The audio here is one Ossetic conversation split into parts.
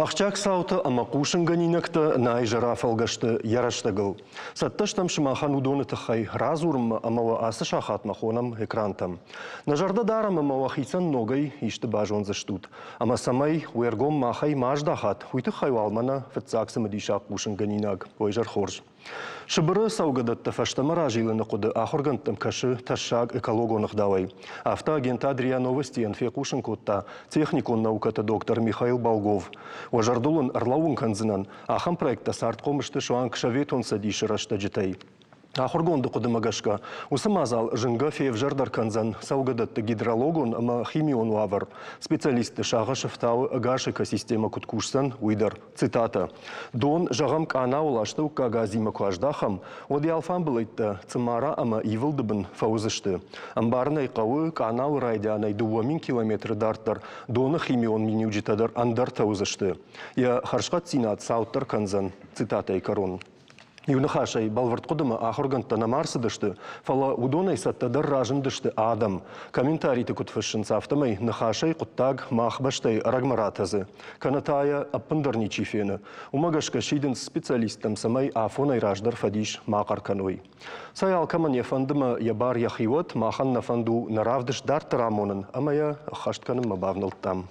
Ахсджиаг цаутӕ ӕмӕ хъусынгӕнинӕгтӕ нӕ изӕр афӕлгӕсты йӕ рӕстӕгыл. Цӕттӕ стӕм сымахӕн уыдоны тыххӕй радзурынмӕ ӕмӕ уӕ ацы сахатмӕ хонӕм экрантӕм. Нӕ зӕрдӕ дарӕм ӕмӕ уӕхицӕн ногӕй исты базондзыстут. Ӕмӕ цӕмӕй уе ргом махӕй ма аздахат, уый тыххӕй уал мӕнӕ фыццаг цымыдисаг хъусынгӕнинаг. Уӕ изӕр хорз. Сыбыры цӕугӕдӕттӕ фӕстӕмӕ разилыны хъуыды ахуыргӕндтӕм кӕсы тӕссаг экологон ӕгъдауӕй. Афтӕ агентад РИА Новости-йӕн фехъусын кодта техникон наукӕты доктор Михаил Болгов. Уӕ зӕрдыл ын ӕрлӕууын кӕндзынӕн, ахӕм проекттӕ цардхъом сты суанг Советон Цӕдисы рӕстӕджытӕй. Ахуыргонды хъуыдымӕ гӕсгӕ, уыцы мадзал зынгӕ февзӕрдӕр кӕндзӕн цӕугӕдӕтты гидрологон ӕмӕ химион уавӕр. Специалистты сагъӕс ӕфтауы ӕгас экосистемӕ куыд кусдзӕн, уый дӕр. Цитатӕ. Дон, зӕгъӕм, къанауыл астӕуккаг Азимӕ куы аздахӕм, уӕд йӕ алфамбылӕйттӕ цъымара ӕмӕ ивылды бын фӕуыдзысты. Ӕмбарын ӕй хъӕуы, къанауы райдианӕй 2000 километры дарддӕр доны химион миниуджытӕ дӕр ӕндӕртӕ уыдзысты. Йӕ хӕрзхъӕддзинад цауддӕр кӕндзӕн. Цитатӕйы кӕрон. Иу ныхасӕй, бӕлвырд хъуыдымӕ ахуыргӕндтӕ нӕма ӕрцыдысты, фӕлӕ уыдонӕй цӕттӕдӕр разындысты адӕм. Комментариты куыд фыссынц, афтӕмӕй ныхасӕй хъуыддаг мах бӕстӕйы ӕрӕгмӕ ратӕдзы, кӕнӕ та йӕ ӕппындӕр ничи фены. Уымӕ гӕсгӕ сидынц специалисттӕм, цӕмӕй афонӕй раздӕр фӕдис ма хъӕр кӕной. Цӕй алкӕмӕн йӕ фӕнды мӕ йӕ бар йӕхи уӕд, махӕн нӕ фӕнд у нӕ равдыст дарддӕр амонын ӕмӕ йӕ ӕххӕст кӕнынмӕ бавнӕлдтам.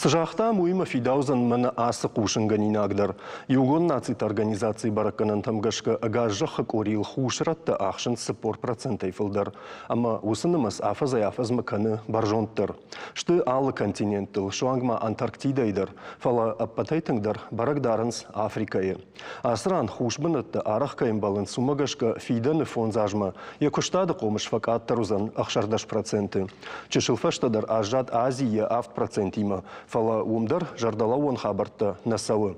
Цы загътам, уыимӕ фидаудзӕн мӕнӕ ацы хъусынгӕнинаг дӕр. Иугонд Нациты Организацийы бӕрӕггӕнӕнтӕм гӕсгӕ ӕгас зӕххы къорийыл хус рӕттӕ ахсынц 40 процентӕй фылдӕр, ӕмӕ уыцы нымӕц афӕдзӕй-афӕдзмӕ кӕны бӕрзонддӕр. Сты алы континенттыл, суанг ма Антарктидӕйы дӕр, фӕлӕ ӕппӕтӕй тынгдӕр бӕрӕг дарынц Африкӕйы. Ацы ран хус бынӕттӕ арӕх кӕй ӕмбӕлынц, уымӕ гӕсгӕ фидӕны фондз азмӕ йӕ куыстады хъомыс фӕкъаддӕр уыдзӕн 16 проценты. Чысыл фӕстӕдӕр аззад Ази йӕ 7 процентимӕ, фӕлӕ уым дӕр зӕрдӕлӕууӕн хабӕрттӕ нӕ цӕуы.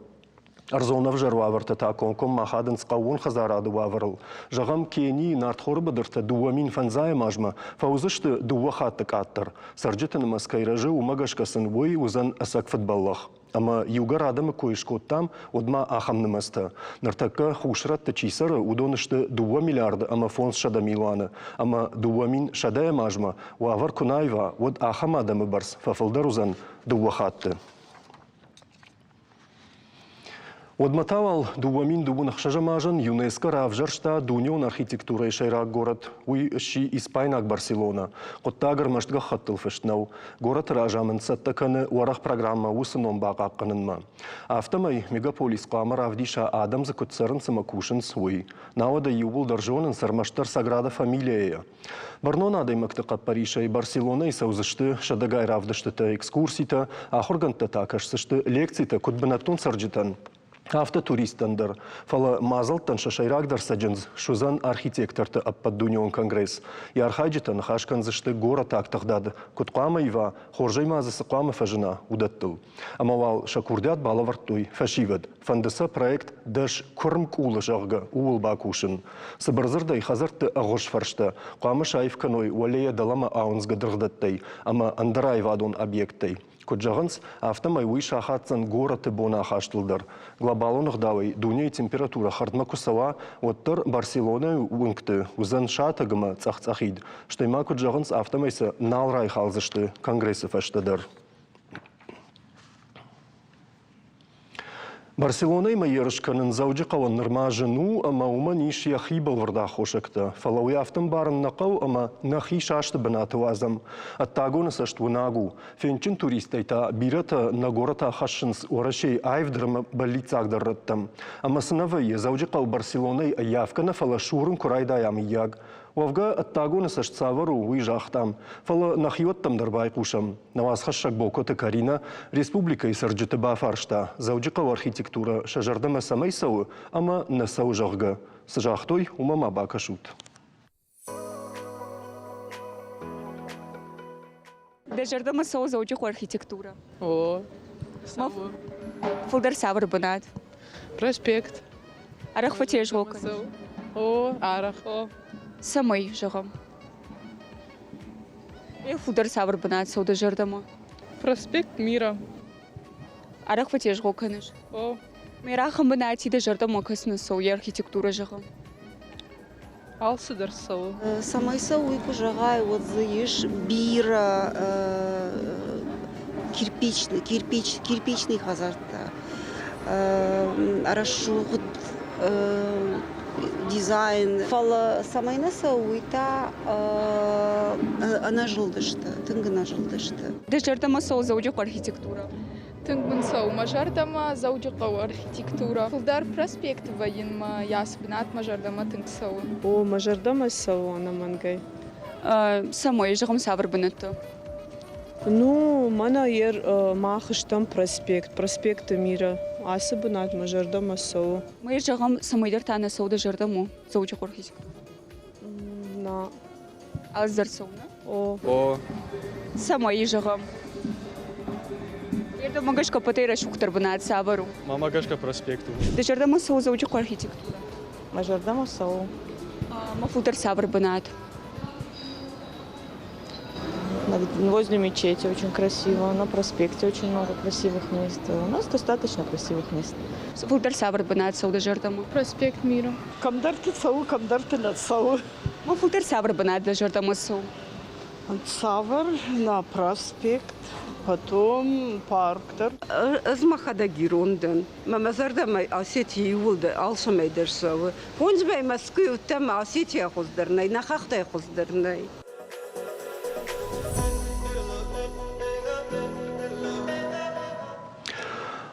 Ӕрдзон ӕвзӕр уавӕртӕ та комкоммӕ ахадынц хъӕууон хӕдзарады уавӕрыл. Зӕгъӕм, Кенийы нартхоры быдыртӕ 2005 азмӕ фӕуыдзысты дыууӕ хатты къаддӕр. Цӕрджыты нымӕц кӕй рӕзы, уымӕ гӕсгӕ сын уый уыдзӕн ӕцӕг фыдбӕллӕх. Ӕмӕ иугӕр адӕмы кой скодтам, уӕд ма ахӕм нымӕцтӕ. Ныртӕккӕ хусрӕтты чи цӕры, уыдон сты 2 миллиарды ӕмӕ 500 милуаны, ӕмӕ 2100-ӕм азмӕ уавӕр куы нӕ аива, уӕд ахӕм адӕмы бӕрц фӕфылдӕр уыдзӕн дыууӕ хатты. Уӕдмӕ та уал 2026 азӕн ЮНЕСКО равзӕрста дунеон архитектурӕйы сӕйраг горӕт. Уый сси испайнаг Барселона. Хъуыддаг ӕрмӕст гӕххӕттыл фыст нӕу. Горӕты разамынд цӕттӕ кӕны уӕрӕх программӕ уыцы ном бахъахъхъӕнынмӕ. Афтӕмӕй мегаполис хъуамӕ равдиса, адӕм дзы куыд цӕрынц ӕмӕ кусынц, уый. Науӕд ӕй иууылдӕр зонынц ӕрмӕстдӕр Саграда Фамилия-йӕ. Бӕрнон адӕймӕгты хъӕппӕрисӕй Барселонӕйы цӕудзысты сӕдӕгай равдыстытӕ, экскурситӕ, ахуыргӕндтӕ та кӕсдзысты лекцитӕ куыд бынӕттон цӕрджытӕн, афтӕ туристтӕн дӕр. Фӕлӕ мадзӕлттӕн сӕ сӕйрагдӕр цӕджындз суыдзӕн архитекторты ӕппӕтдунеон конгресс. Йӕ архайджытӕ ныхас кӕндзысты горӕтаг тыгъдады куыд хъуамӕ ива, хорзӕй ма дзы цы хъуамӕ фӕзына, уыдӕттыл. Ӕмӕ уал сӕ курдиат балӕвӕрдтой фӕсивӕд. Фӕнды сӕ проект Дӕс куырм къулы, зӕгъгӕ, ууыл бакусын. Цыбырдзырдӕй хӕдзӕртты ӕгъуыз фӕрстӕ хъуамӕ саив кӕной уӕлейӕ дӕлӕмӕ ауындзгӕ дыргъдӕттӕй ӕмӕ ӕндӕр аивадон объекттӕй. Куыд зӕгъынц, афтӕмӕй уый сахаддзӕн горӕты бонахастыл дӕр. Глобалон ӕгъдауӕй дунейы температурӕ хӕрдмӕ куы цӕуа, уӕддӕр Барселонӕйы уынгты уыдзӕн сатӕг ӕмӕ цъӕх-цъӕхид. Стӕй ма куыд зӕгъынц, афтӕмӕй сӕ нал райхалдзысты конгрессы фӕстӕ дӕр. Барселонӕимӕ ерыс кӕнын Дзӕуджыхъӕуӕн нырма зын у ӕмӕ уымӕн ис йӕхи бӕлвырд аххосӕгтӕ. Фӕлӕ уый афтӕ ӕмбарын нӕ хъӕуы ӕмӕ нӕхи састы бынаты уадзӕм. Ӕддагоны цӕст уынаг у. Фендджын туристтӕй та бирӕтӕ нӕ горӕт ахӕссынц Уӕрӕсейы аивдӕр ӕмӕ бӕллиццагдӕр рӕттӕм. Ӕмӕ цы нӕ вӕййы, Дзӕуджыхъӕу Барселонӕйы ӕййафгӕ нӕ, фӕлӕ сурын куы райдайа, мыййаг. Уӕвгӕ, ӕддагоны цӕст цавӕр у, уый загътам. Фӕлӕ нӕхиуӕттӕм дӕр байхъусӕм. Нӕ уацхӕссӕг Бокоты Каринӕ республикӕйы цӕрджыты бафарста, Дзӕуджыхъӕуы архитектурӕ сӕ зӕрдӕмӕ цӕмӕй цӕуы ӕмӕ нӕ цӕуы, зӕгъгӕ. Цы загътой, уымӕ ма бакӕсут. Дӕ зӕрдӕмӕ цӕуы Дзӕуджыхъӕуы архитектурӕ? О, цӕуы. Фылдӕр цавӕр бынат? Проспект. Арӕх фӕтезгъо кӕныс? О, арӕх, о. Цӕмӕй, зӕгъӕм? Фылдӕр цавӕр бынат цӕуы дӕ зӕрдӕмӕ? Проспект Мира. Арӕх фӕтезгъо кӕныс? О. Мӕ рахӕм бынати дӕ зӕрдӕмӕ кӕсынц цӕуы йӕ архитектурӕ, зӕгъӕм? Алцыдӕр цӕуы. Цӕмӕй сӕ уый куы зӕгъай, уӕд дзы ис бирӕ кирпичный, кирпич, кирпичный хӕдзӕрттӕ, рӕсугъд дизайн. Фӕлӕ цӕмӕй нӕ цӕуы, уый та ӕнӕзылдысты, тынг ӕнӕзылдысты. Дӕ зӕрдӕмӕ цӕуы Дзӕуджыхъӕуы архитектурӕ? Тынг мын цӕуы мӕ зӕрдӕмӕ Дзӕуджыхъӕуы архитектурӕ. Фылдӕр проспекты вӕййын мӕ ацы бынат мӕ зӕрдӕмӕ тынг цӕуы. О, мӕ зӕрдӕмӕ цӕуы ӕнӕмӕнгӕй. Цӕмӕй, зӕгъӕм, цавӕр бынӕтты? Ну, мӕнӕ ер мах стӕм проспект, проспекты Мира. Ацы бынат мӕ зӕрдӕмӕ цӕуы. Мӕ зӕгъӕм, цӕмӕйдӕр та нӕ цӕуы дӕ зӕрдӕмӕ Дзӕуджыхъӕуы архитектурӕ? На. Ӕз дӕр цӕуы, нӕ? О. О. Цӕмӕй зӕгъӕм? Ердӕмӕ гӕсгӕ пӕтӕй рӕсугъддӕр бынат цавӕр у? Мамӕ гӕсгӕ проспект у. Дӕ зӕрдӕмӕ цӕуы Дзӕуджыхъӕуы архитектурӕ? Мӕ зӕрдӕмӕ цӕуы. Мӕ фылдӕр цавӕр бынат? Возле мечети очень красиво, на проспекте очень много красивых мест. У нас достаточно красивых мест. Фылдӕр цавӕр бынат цӕуы дӕ зӕрдӕмӕ? Проспект Мира. Кӕмдӕрты цӕуы, кӕмдӕрты нӕ цӕуы. Мӕ фылдӕр цавӕр бынат дӕ зӕрдӕмӕ цӕуы? Цавӕр на проспект, потом парк дӕр. Ӕз мӕхӕдӕг ирон дӕн. Мӕ мӕ зӕрдӕмӕ Осетия иууылдӕр алцӕмӕй дӕр цӕуы. Фондзмӕй Мӕскуыйы уыдтӕн ӕмӕ Осетийӕ хуыздӕр нӕй, нӕ хӕхтӕй хуыздӕр нӕй.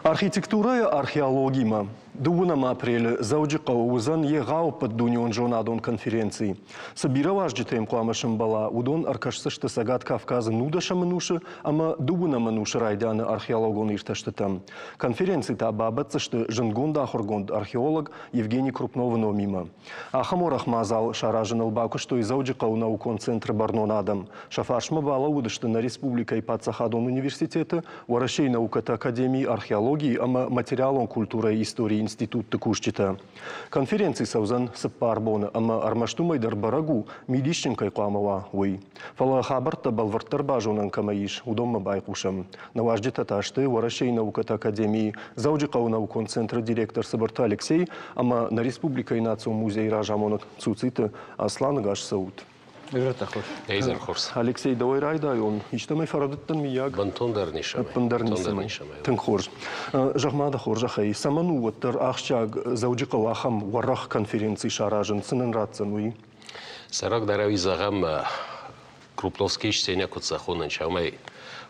Архитектурӕйы археологимӕ дыууынӕм апрелы Дзӕуджыхъӕуы уыдзӕн егъау ӕппӕтдунеон зонадон конференци. Цы бирӕ уазджытӕм хъуамӕ сӕмбӕла, уыдон ӕркӕсдзысты Цӕгат Кавказы нудӕсӕм ӕнусы ӕмӕ дыууынӕм ӕнусы райдианы археологон иртӕстытӕм. Конференци та бабӕтдзысты зындгонд ахуыргонд археолог Евгений Крупновы номимӕ. Ахӕм уӕрӕх мадзал саразыныл бакуыстой Дзӕуджыхъӕуы наукон центры бӕрнон адӕм. Сӕ фарсмӕ балӕууыдысты нӕ республикӕйы паддзахадон университеты, Уӕрӕсейы наукӕты академийы археологийы ӕмӕ материалон культурӕйы историйы институтты кусджытӕ. Конференци цӕудзӕн цыппар боны ӕмӕ ӕрмӕст уымӕй дӕр бӕрӕг у, мидисджын кӕй хъуамӕ уа, уый. Фӕлӕ хабӕрттӕ бӕлвырддӕр базонӕн кӕмӕ ис, уыдонмӕ байхъусӕм. Нӕ уазджытӕ та сты Уӕрӕсейы наукӕты академийы Дзӕуджыхъӕуы наукон центры директор Цыбырты Алексей ӕмӕ нӕ республикӕйы национ музейы разамонӕг Цуциты Аслан ӕгас цӕут. Изӕр хорз. Алексей, дӕуӕй райдайон. Истӕмӕй фӕрӕдыдтӕн, миййаг? Бынтондӕр ницӕмӕй. Ӕппындӕр ницӕмӕй. Тынг хорз. Зӕгъ-ма дӕ хорзӕхӕй, цӕмӕн у уӕддӕр ахсджиаг Дзӕуджыхъӕуы ахӕм уӕрӕх конференци саразын, цы нын ратдзӕн, уый? Сӕрагдӕр ӕви зӕгъӕм, Крупновский сценӕ куыд сӕхонын, сӕумӕй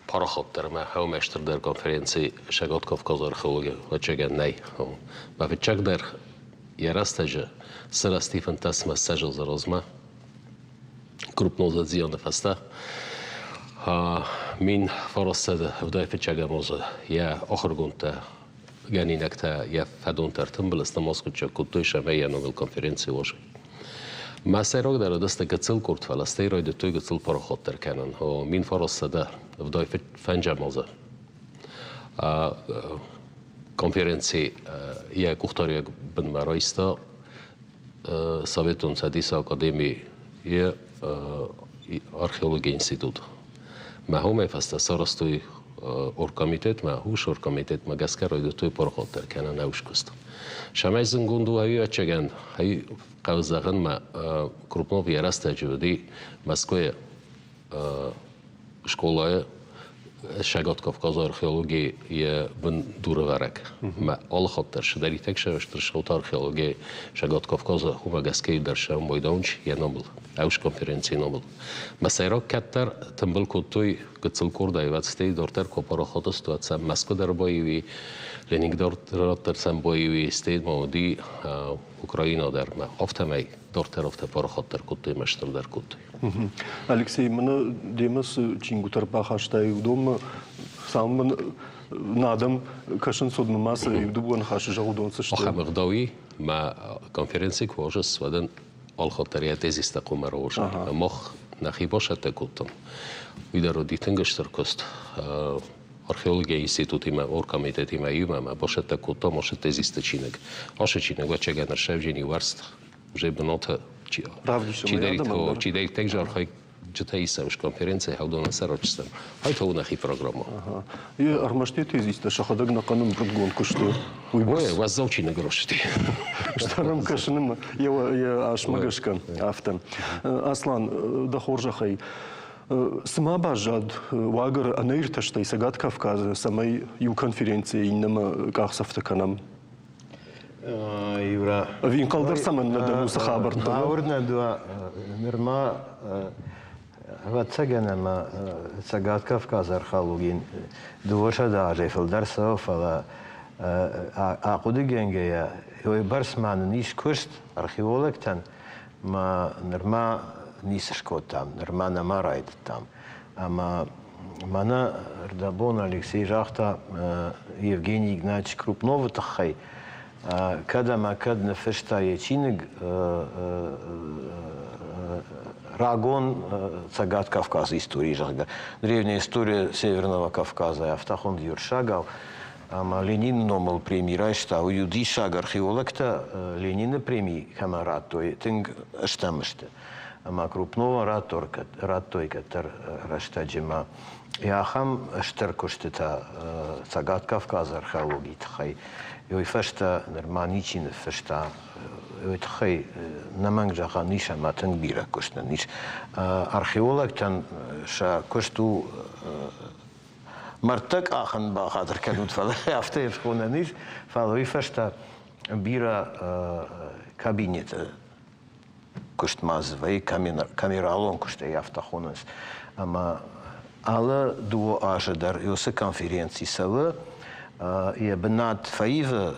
парахатдӕр ӕмӕ хӕумӕ стырдӕр конференци Цӕгат Кавказы археологи ӕвӕццӕгӕн нӕй. Мӕ фыццагдӕр йӕ рӕстӕджы сырӕзти фынддӕсмӕ ссӕдз размӕ крупнозадзионы фӕстӕ 1975 азы йӕ ахуыргондтӕ гӕнинӕгтӕ йӕ фӕдонтӕ ӕртымбыл сты Москвычы кодтой сӕмӕ йӕ номыл конференци уозы. Мӕ сӕйрагдӕр уыдысты гыццыл къорд, фӕлӕ стӕй райдыдтой гыццыл пароходтӕ кӕнын. 1975 азы конференци йӕ къухдариуӕг бынмӕ райста Советон Цӕдисы Академийы археологийы институт. Мӕ уымӕй фӕстӕ сарӕзтой оргкомитетмӕ, ус оргкомитетмӕ гӕсгӕ райдыдтой парахатдӕр кӕнын ӕвзкуыст. Сӕмӕй зынгонд у ӕвӕццӕгӕн, хъӕуы зӕгъынмӕ, Крупнов йӕ рӕстӕджы уыди Мӕскуыйы скъолайы Цӕгат Кавказы археологийы йӕ бындурӕвӕрӕг. Мӕ алы хатт дӕр цыдӕриддӕр сӕрыстыр схуыдта археологийы Цӕгат Кавказы, уымӕ гӕсгӕ дӕр сӕ Майдаунч йӕ номыл, ӕвз конференцийы номыл. Мӕ сӕйраг кӕддӕр тымбыл кодтой гыццыл къорд аивӕдзтӕй дарддӕр Копорохоты ситуаци Мӕскуы дӕр баиуи, Ленинград дӕр сӕм баиуи, стӕй ма уыди Украина дӕр. Афтӕмӕй дарддӕр афтӕ парахатдӕр кодтой ӕмӕ стырдӕр кодтой. Алексей, мӕнӕ демӕ цы чингуытӕ ӕрбахастай, уыдонмӕ цалынмӕ нӕ адӕм кӕсынц, уӕдмӕ ма цы иу дыууӕ ныхасы зӕгъ, уыдон цы сты? Ахӕм ӕгъдауи мӕ конференци куы уазыс, уӕд ын алхатт дӕр йӕ тезистӕ хъуамӕ рауаза. Мах нӕхи басӕттӕ кодтам. Уый дӕр уыди тынг стыр куыст. Археологийы институтимӕ, оргкомитетимӕ иумӕ мӕ басӕттӕ кодтам ацы тезисты чиныг. Ацы чиныг ӕвӕццӕгӕн ӕрсӕвджын иу ӕрцыд уже бынаты чидӕриддӕр архайд джытӕ исӕм конференцийы хӕудонӕн сӕрочыстӕм. Ай та у нӕхи программа. Е ӕрмӕст тезистӕ сӕхӕдӕг нӕхъӕн ӕмбырдгонд куысты. Уый уӕззау чиныг рости. Стӕрӕм кӕсынмӕ йӕ асмӕ гӕсгӕ афтӕ. Аслан, дӕ хорзӕхӕй, цы ма баззад уагӕр ӕнӕиртӕстӕй Цӕгат Кавказы, цӕмӕй иу конференцийӕ иннӕмӕ къахдзӕфтӕ кӕнӕм? Юра. Ӕви ӕнхъӕл дӕр цӕмӕннӕ дӕн уыцы хабӕрттӕ? Бауырнӕд уӕ, нырма ӕвӕццӕгӕн ӕмӕ Цӕгат Кавказы археологийы 200 азӕй фылдӕр цӕуы, фӕлӕ ахъуыдыгӕнгӕйӕ, уыйбӕрц ма нын ис куыст археологтӕн, ма нырма ницы скодтам, нырма нӕма райдыдтам. Ӕмӕ мӕнӕ рдӕбон Алексей загъта Евгений Игнатьевич Крупновы тыххӕй, кӕд ӕмӕ кӕд ныффыста йӕ чиныг рагон Цӕгат Кавказы историйы, зӕгъгӕ, Древняя история Северного Кавказа, афтӕ хуынд уырыссагау. Ӕмӕ Ленины номыл преми райста. Уый у диссаг, археологтӕ Ленины преми кӕмӕн радтой, тынг стӕм сты. Ӕмӕ Крупнова радтой кӕддӕр рӕстӕджы ма ахӕм стыр куыстытӕ Цӕгат Кавказы археологийы тыххӕй. Уый фӕстӕ нырма ничи ныффыста. Уый тыххӕй нӕмӕнг зӕгъӕн ис, ӕмӕ тынг бирӕ куыст нын ис. Археологтӕн сӕ куыст у мӕрдтӕ къахын бахатыр кӕнут, фӕлӕ афтӕ йӕ схонӕн ис, фӕлӕ уый фӕстӕ бирӕ кабинеты куыст ма дзы вӕййы, камералон куыстӕй афтӕ хонынц. Ӕмӕ алы дыууӕ азы дӕр уыцы конференци цӕуы, йӕ бынат фӕивы,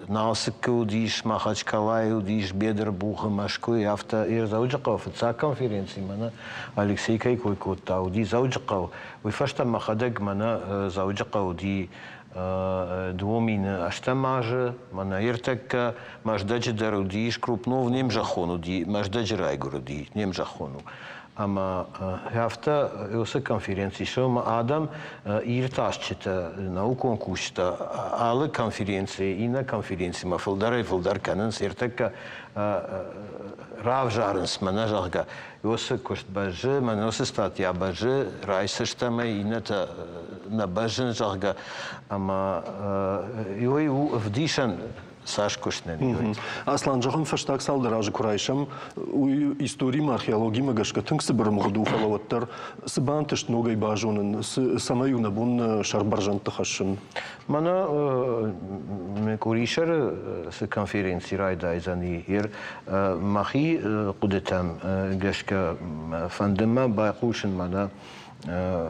Налцыккы уыдис, Махачкалайы уыдис, Бедырбухы, Мӕскуыйы, афтӕ йӕ Дзӕуджыхъӕуы фыццаг конференци мӕнӕ Алексей кӕй кой кодта, уыди Дзӕуджыхъӕу. Уый фӕстӕ мӕхӕдӕг мӕнӕ Дзӕуджыхъӕу уыди 2008 азы, мӕнӕ ӕртӕккӕ Мӕздӕджы дӕр уыдис, Крупнов не мзӕххон уыди, Мӕздӕджы райгуырди, не мзӕххон у. Ӕмӕ афтӕ уыцы конференци сӕумӕ адӕм, иртасджытӕ, наукон кусджытӕ алы конференцийы, иннӕ конференцимӕ фылдӕрӕй-фылдӕр кӕнынц, ӕртӕккӕ равзарынц мӕнӕ, зӕгъгӕ, уыцы куыст бӕззы, мӕнӕ уыцы статья бӕззы, райсдзыстӕм ӕй, иннӕтӕ нӕ бӕззынц, зӕгъгӕ. Ӕмӕ уый у ӕвдисӕн цас куыст нӕм ис. Аслан, зӕгъӕм, фӕстаг цалдӕр азы куы райсӕм, уый историмӕ, археологимӕ гӕсгӕ тынг цыбыр ӕмгъуыд у, фӕлӕ уӕддӕр цы бантыст ногӕй базонын, цӕмӕй у нӕ бон сӕрбӕрзӕндты хӕссын? Мӕнӕ къуырисӕры цы конференци райдайдзӕни, мӕхи хъуыдытӕм гӕсгӕ фӕнды мӕ байхъусын мӕнӕ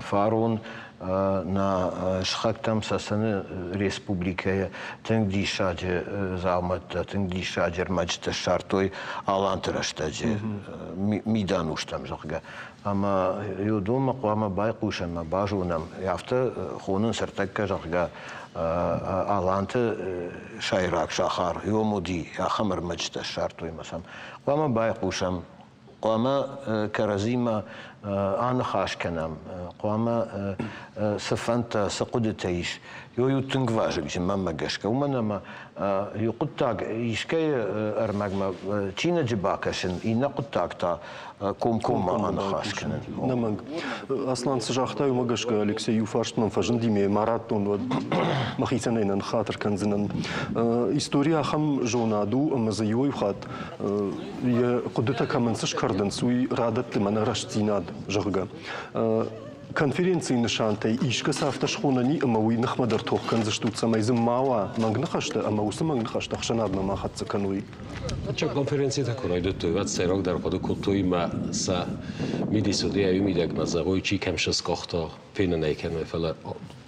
фарон нӕ сыхӕгтӕм Цӕцӕны республикӕйы тынг диссаджы дзаумӕттӕ, тынг диссаджы ӕрмӕджытӕ ссардтой аланты рӕстӕджы мидӕнустӕм, зӕгъгӕ. Ӕмӕ уыдонмӕ хъуамӕ байхъусӕм ӕмӕ базонӕм, афтӕ хонынц ӕртӕккӕ, зӕгъгӕ, аланты сӕйраг сахар Иом уыди, ахӕм ӕрмӕджытӕ ссардтой ӕмӕ сӕм хъуамӕ байхъусӕм, хъуамӕ кӕрӕдзимӕ аныхас кӕнӕм, хъуамӕ цы фӕндтӕ, цы хъуыдытӕ ис, уый у тынг вазыгджын мӕнмӕ гӕсгӕ, уымӕн ӕмӕ иу хъуыддаг искӕйы ӕрмӕгмӕ чиныджы бакӕсын, иннӕ хъуыддаг та комкоммӕ аныхас кӕнын. Нӕмӕнг. Аслан, цы загътай, уымӕ гӕсгӕ Алексей иу фарст мӕм фӕзынди, ме ма радтон, уӕд мӕхицӕн ӕй нӕ ныххатыр кӕндзынӕн. Истори ахӕм зонад у, ӕмӕ дзы иуӕй хатт йӕ хъуыдытӕ кӕмӕн цы скӕрдынц, уый радӕтты мӕнӕ рӕстдзинад, зӕгъгӕ. Конференцийы нысантӕй искӕцы афтӕ схонӕн и, ӕмӕ уый ныхмӕ дӕр тох кӕндзыстут, цӕмӕй дзы ма уа мӕнг ныхӕстӕ ӕмӕ уыцы мӕнг ныхӕстӕ ӕхсӕнадмӕ ма хӕццӕ кӕной. Фыццаг конференцитӕ куы райдыдтой, уӕд сӕйрагдӕр хъуыды кодтой ӕмӕ сӕ мидис уыди ӕви мидӕгмӕ зӕгъой, чи кӕм сыскъахта, фенын ӕй кӕной, фӕлӕ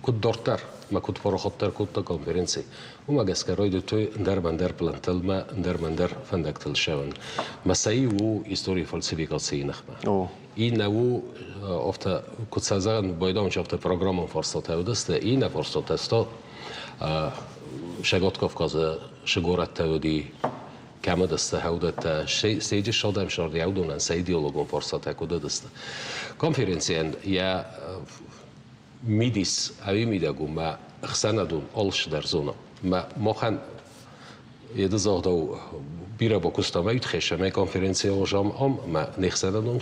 куыд дарддӕр ӕмӕ куыд парахатдӕр кодта конференци, уымӕ гӕсгӕ райдыдтой ӕндӕр-ӕндӕр плантыл ӕмӕ ӕндӕр-ӕндӕр фӕндӕгтыл ссӕуын. Мӕ сӕ иу у историйы фальсификацийы ныхмӕ. Иннӕ у, афтӕ куыд сӕ зӕгъын, байдауынч афтӕ программон фарстатӕ уыдысты, иннӕ фарстатӕ сты Цӕгат Кавказы цы горӕттӕ уыди, кӕм уыдысты, хӕудӕттӕ, сейджы ссадӕм сӕрды уыдонӕн сӕ идеологон фарстатӕ куыд уыдысты. Конференцийӕн йӕ мидис ӕви мидӕг у мӕ ӕхсӕнадон алцыдӕр зоны. Мӕ махӕн еды загъдау бирӕ бакуыстам ӕй тхесӕмӕ конференцийы ам ӕмӕ не хсӕнадон.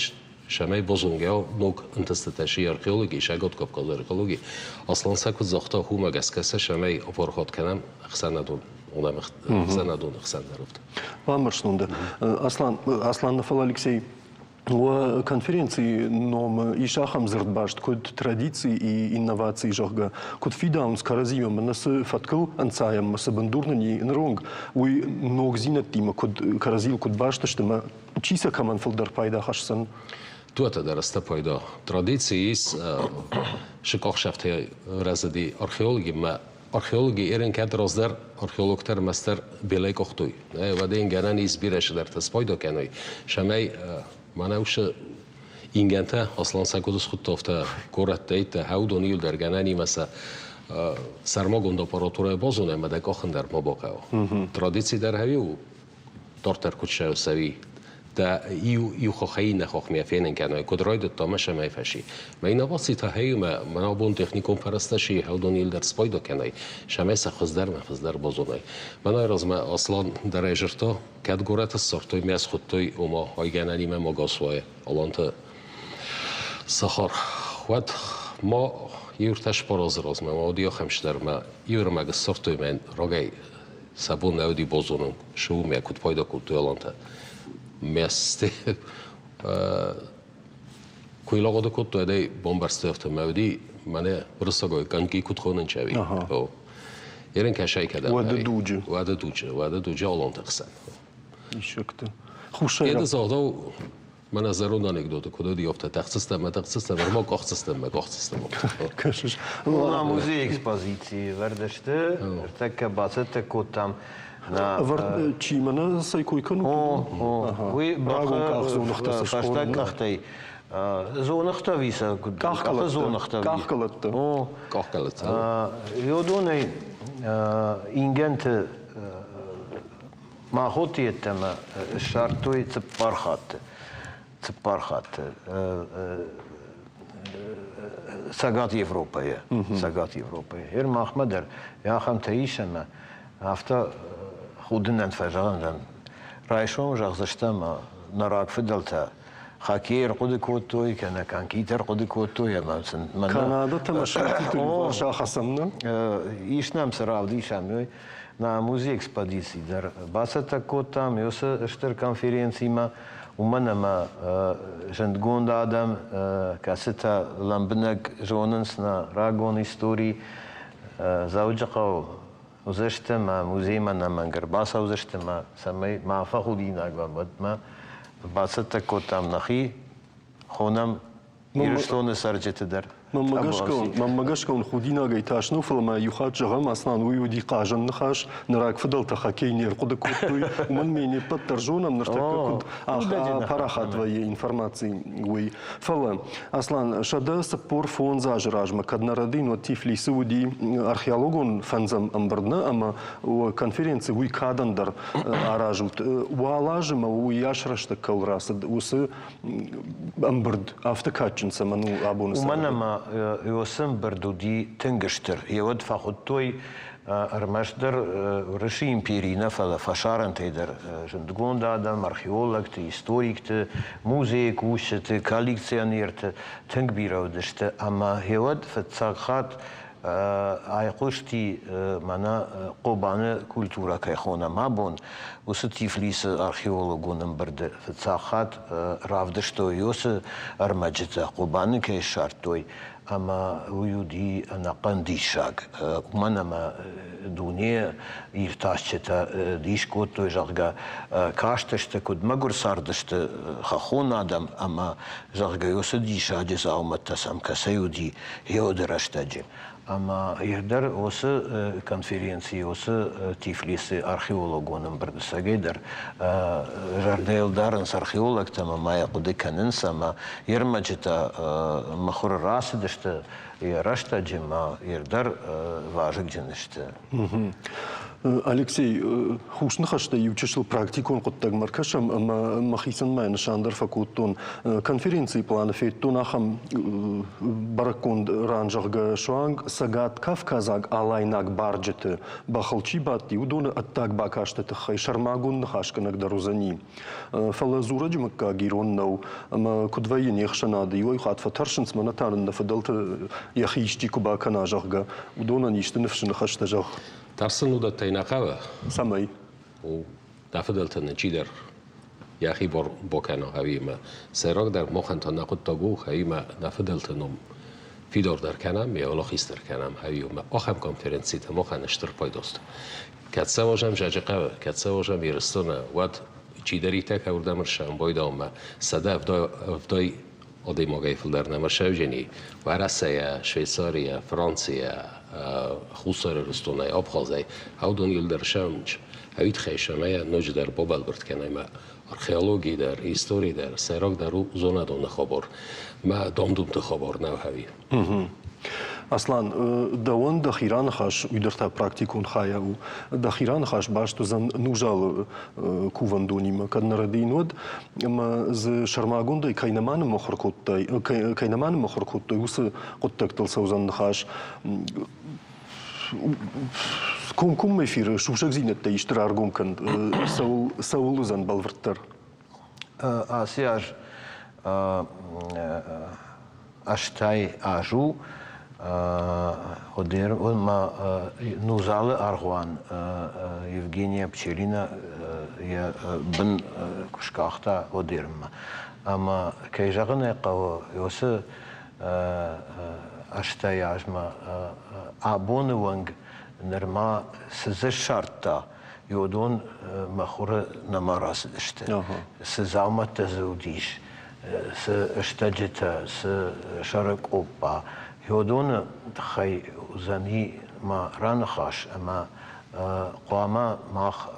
Цӕмӕй базонгӕ ног ӕнтыстытӕ си археологи, Сӕгат Кавказы археологи. Аслан сӕ куыд загъта, уымӕ гӕсгӕ сӕ цӕмӕй апарахат кӕнӕм ӕхсӕнадон ӕхсӕнадон ӕхсӕндарӕвд. Бамбӕрстон дӕ. Аслан, Аслан нӕ фӕлӕ Алексей, уӕ конференцийы номы ис ахӕм дзырдбаст, куыд традици и инноваци, зӕгъгӕ, куыд фидауынц кӕрӕдзимӕ, мӕнӕ цы фӕткыл ӕнцайӕм, цы бындур нын и ныронг, уый ногдзинӕдтимӕ куыд кӕрӕдзийыл куыд баст сты ӕмӕ чи сӕ кӕмӕн фылдӕр пайда хӕсдзӕн? Туатӕ дӕр сты пайда. Традици ис сыкъахсӕфтӕй рӕзыди археологимӕ. Археологи ерын кӕд раздӕр археологтӕ ӕрмӕстдӕр белӕй къохтой. Уӕдӕ ин гӕнӕн ис бирӕ цыдӕртӕ спайда кӕной, цӕмӕй мӕнӕ уыцы ингӕнтӕ Аслан сӕ куыд схуыдта, афтӕ горӕттӕ, хӕудон иуылдӕр гӕнӕнимӕ сӕ сӕрмагонд аппаратурӕ базонӕм ӕмӕ дӕ къахын дӕр ма бахъӕуа. Традици дӕр хӕуи у, дарддӕр куыд цӕуи, дӕ иу иу хохӕй иннӕ хохмӕ фенын кӕной, куыд райдыдта ӕмӕ сӕмӕй фӕси. Мӕ инновацитӕ хӕймӕ мӕн абон техникон фӕрӕзтӕ си хӕудон дӕр спайда кӕнай, сӕмӕй сӕ хуыздӕрмӕ хуыздӕр базонай. Мӕнӕй размӕ Аслан дӕр ӕй зырдта, кӕд горӕты ссардтой, мӕ схуыдтой, ома айгӕнӕнимӕ ма гасуайы Аланты сахар. Уӕд ма иу ӕртӕ спаразы размӕ ма уыди ахӕм цыдӕр, мӕ иу ӕрмӕг ссардтой мӕн рагӕй сӕ бон нӕ уыди базонын, цы у, мӕ куыд пайда кодтой алантӕ. Мӕсты куы лагъуыды кодтой, уӕдӕй бамбӕрстой афтӕ мӕ уыди, мӕнӕ уырыссагой коньки куыд хонынц ӕви. Ерын кӕсай кӕдӕм. Уӕды дуджы. Уӕды дуджы, уӕды дуджы аланты хсӕн. Диссӕгтӕ. Хуссайраг. Еды загъдау Мӕнӕ зӕронд анекдоты куыд уыди, афтӕ тӕхдзыстӕм ӕмӕ тӕхдзыстӕм, ӕрмӕ къахдзыстӕм ӕмӕ къахдзыстӕм. Кӕсыс? Ну, на музей экспозицийы вӕрд сты, ӕртӕккӕ бацӕттӕ кодтам. Ӕвӕрд чи мӕнӕ цӕй кой кӕнут? О, о, уый бӕхы фӕстаг къӕхтӕй зоныгътӕ ӕви сӕ куыд къахы зоныгътӕ къахкъӕлӕттӕ. О, къахкъӕлӕттӕ. Уыдонӕй ингӕнты Махоты йеддӕмӕ ссардтой цыппар хатты. Цыппар хатты. Цӕгат Европӕйы. Цӕгат Европӕйы. Ер махмӕ дӕр ахӕмтӕ ис ӕмӕ афтӕ худынӕн фӕзӕгъӕн райсом зӕгъдзыстӕм нӕ рагфыдӕлтӕ хоккей ӕрхъуыды кодтой, кӕнӕ конькитӕ ӕрхъуыды кодтой ӕмӕ сын Канадӕ ӕмӕ Швецийы иуварс ахӕцӕм, нӕ? Ис нӕм цы равдисӕм, уый. Нӕ музей экспозици дӕр бацӕттӕ кодтам уыцы стыр конференцимӕ, уымӕн ӕмӕ зындгонд адӕм, кӕцытӕ лӕмбынӕг зонынц нӕ рагон истори, Дзӕуджыхъӕу уыдзысты мӕ музеймӕ ӕнӕмӕнг ӕрбацӕудзысты мӕ, цӕмӕй ма фӕхудинаг уӕм, уӕдмӕ бацӕттӕ кодтам нӕхи, хонӕм Ирыстоны цӕрджыты дӕр. Мӕнмӕ гӕсгӕ уын худинагӕй тас нӕу, фӕлӕ ма иу хатт зӕгъӕм, Аслан, уый уыди хъазӕн ныхас, нӕ рагфыдӕлтӕ хоккей не рхъуыды кодтой, уымӕн ме не ппӕт дӕр зонӕм, ныртӕккӕ куыд парахат вӕййы информаци, уый. Фӕлӕ, Аслан, 145 азы размӕ кӕд нӕ рӕдыйын, уӕд Тифлисы уыди археологон фӕндзӕм ӕмбырд нӕ ӕмӕ конференци уый кадӕн дӕр аразут. Уал азы ма уыйас рӕстӕг кӕуыл рацыд, уыцы ӕмбырд афтӕ кадджын цӕмӕн у абоны Уымӕн ӕмӕ уыцы ӕмбырд уыди тынг стыр. Йеуӕд фӕхуыдтой ӕрмӕстдӕр Уырысы империйы нӕ, фӕлӕ фӕсарӕнтӕй дӕр зындгонд адӕм, археологты, историкты, музейы кусджыты, коллекционерты тынг бирӕ уыдысты. Ӕмӕ йеуӕд фыццаг хатт айхъуысти мӕнӕ Хъобаны культурӕ кӕй хонӕм абон, уыцы Тифлисы археологон ӕмбырды фыццаг хатт равдыстой уыцы ӕрмӕджытӕ, Хъобаны кӕй ссардтой, ӕмӕ уый уыди ӕнӕхъӕн диссаг, уымӕн ӕмӕ дуне иртасджытӕ дис кодтой, зӕгъгӕ, кастысты, куыд мӕгуыр цардысты хӕххон адӕм ӕмӕ, зӕгъгӕ, уыцы диссаджы дзаумӕттӕ сӕм кӕцӕй уыди, гъеуӕды рӕстӕджы. Ӕмӕ ир дӕр уыцы конференцийы, уыцы Тифлисы археологон ӕмбырды цӕгӕй дӕр зӕрдӕйыл дарынц археологтӕ ӕмӕ ма йӕ хъуыды кӕнынц ӕмӕ йе рмӕджытӕ мыхуыры рацыдысты йӕ рӕстӕджы ӕмӕ ир дӕр вазыгджын сты. Алексей, хус ныхӕстӕ иу чысыл практикон хъуыддагмӕ ӕркӕсӕм ӕмӕ мӕхицӕн мӕ нысан дӕр фӕкодтон. Конференцийы планы федтон ахӕм бӕрӕггонд ран, зӕгъгӕ, суанг Цӕгат Кавказаг алайнаг барджыты бӕхыл чи бадти, уыдоны ӕддаг бакасты тыххӕй сӕрмагонд ныхасгӕнӕг дӕр уыдзӕни. Фӕлӕ дзурӕджы мыггаг ирон нӕу, ӕмӕ куыд вӕййы не хсӕнады, иуӕй хатт фӕтӕрсынц, мӕнӕ та нын нӕ фыдӕлты йӕхи исчи куы бакӕна, зӕгъгӕ, уыдонӕн исты ныфсы ныхӕстӕ зӕгъ. Тӕрсын уыдӕттӕй нӕ хъӕуы. Цӕмӕй? У, дӕ фыдӕлтӕ нын чидӕр йӕхи бор бокӕна ӕви сӕйрагдӕр махӕн та нӕ хъуыддаг у, ӕви нӕ фыдӕлты ном фидардӕр кӕнӕм, йӕ уӕлахиздӕр кӕнӕм, ӕви ахӕм конференцитӕ махӕн стыр пайда сты. Кӕд цӕуӕм Зӕджыхъӕуы, кӕд цӕуӕм Ирыстоны, уӕд чидӕриддӕр кӕуырдӕм ӕрсӕм Бойдаумӕ, 170 адӕймагӕй фылдӕр нӕма сӕвзӕни Уӕрӕсейӕ, Швейцарийӕ, Францийӕ, Хуссар Ирыстонӕй, Абхазӕй, уыдон иуылдӕр сӕмч, ӕвитхӕй сӕмӕ ноджыдӕр бабӕлвырд кӕнӕм археологи дӕр, истори дӕр, сӕйрагдӕр у зонадон хабар, мӕ дам-думты хабар нӕу ӕви. Аслан, дӕуӕн дӕхи раныхас, уый дӕр та практикон хайа у, дӕхи раныхас баст уыдзӕн Нузалы кувӕндонимӕ, кӕд нӕ рӕдийын, уӕд, ӕмӕ дзы сӕрмагондӕй кӕй нӕма ныммыхуыр кодтай, кӕй нӕма ныммыхуыр кодтой, уыцы хъуыддӕгтыл цӕудзӕн ныхас. Комкоммӕ эфиры сусӕгдзинӕдтӕ исты раргом кӕн, цӕуыл, цӕуыл уыдзӕн бӕлвырддӕр? Ацы аз 80 аз у, ма Нузалы аргъуан Евгения Пчелина йӕ бын куы скъахта Одерммӕ. Ӕмӕ, кӕй зӕгъын ӕй хъӕуы, уыцы 80 азмӕ абоны онг нырма цы дзы ссардта, уыдон мӕ хуры нӕма рацыдысты. Цы дзаумӕттӕ дзы уыдис, цы стӕджытӕ, цы сӕры къоппа, уыдоны тыххӕй уыдзӕни мӕ раныхас ӕмӕ хъуамӕ мах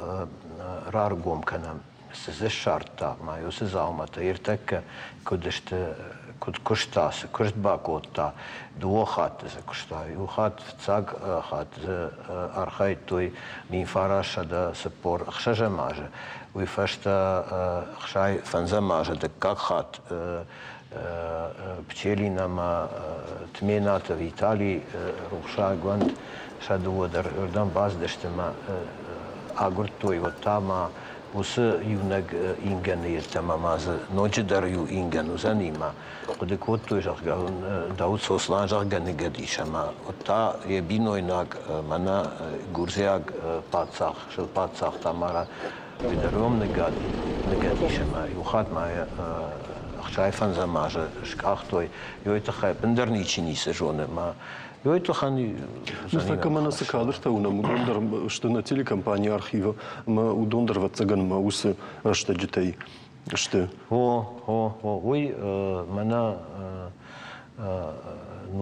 раргом кӕнӕм, цы дзы ссардта, ма уыцы дзауматӕ ӕртӕккӕ куыд сты, куыд куыста, цы куыст бакодта, дыууӕ хатты дзы куыста. Иу хатт, фыццаг хатт дзы архайдтой 1946 азы, Уый фӕстӕ 65 азы дыккаг хатт Пчелин ӕмӕ Тменаты Виталий рухсаггонд сӕ дыууӕ дӕр уырдӕм бацыдысты ӕмӕ агуырдтой, уӕд та ма уыцы иунӕг ингӕны йеддӕмӕ ма дзы ноджыдӕр иу ингӕн уыдзӕни ӕмӕ хъуыды кодтой, зӕгъгӕ, Дауыт Сослан, зӕгъгӕ, ныгӕд ис ӕмӕ уӕд та йӕ бинойнаг мӕнӕ гуырдзиаг паддзах, сылпаддзах Тамара Ведором ныгӕд ныгӕд ис ӕмӕ иу хатт ма йӕ 65 азы скъахтой. Йой тыххӕй ӕппындӕр ничи ницы зоны ӕмӕ йой тыххӕн Ныртӕккӕ мӕнӕ цы кадртӕ уынӕм, уыдон дӕр сты нӕ телекомпанийы архивы ӕмӕ уыдон дӕр, ӕвӕццӕгӕн, мӕ уыцы рӕстӕджытӕй сты. О, о, о, уый мӕнӕ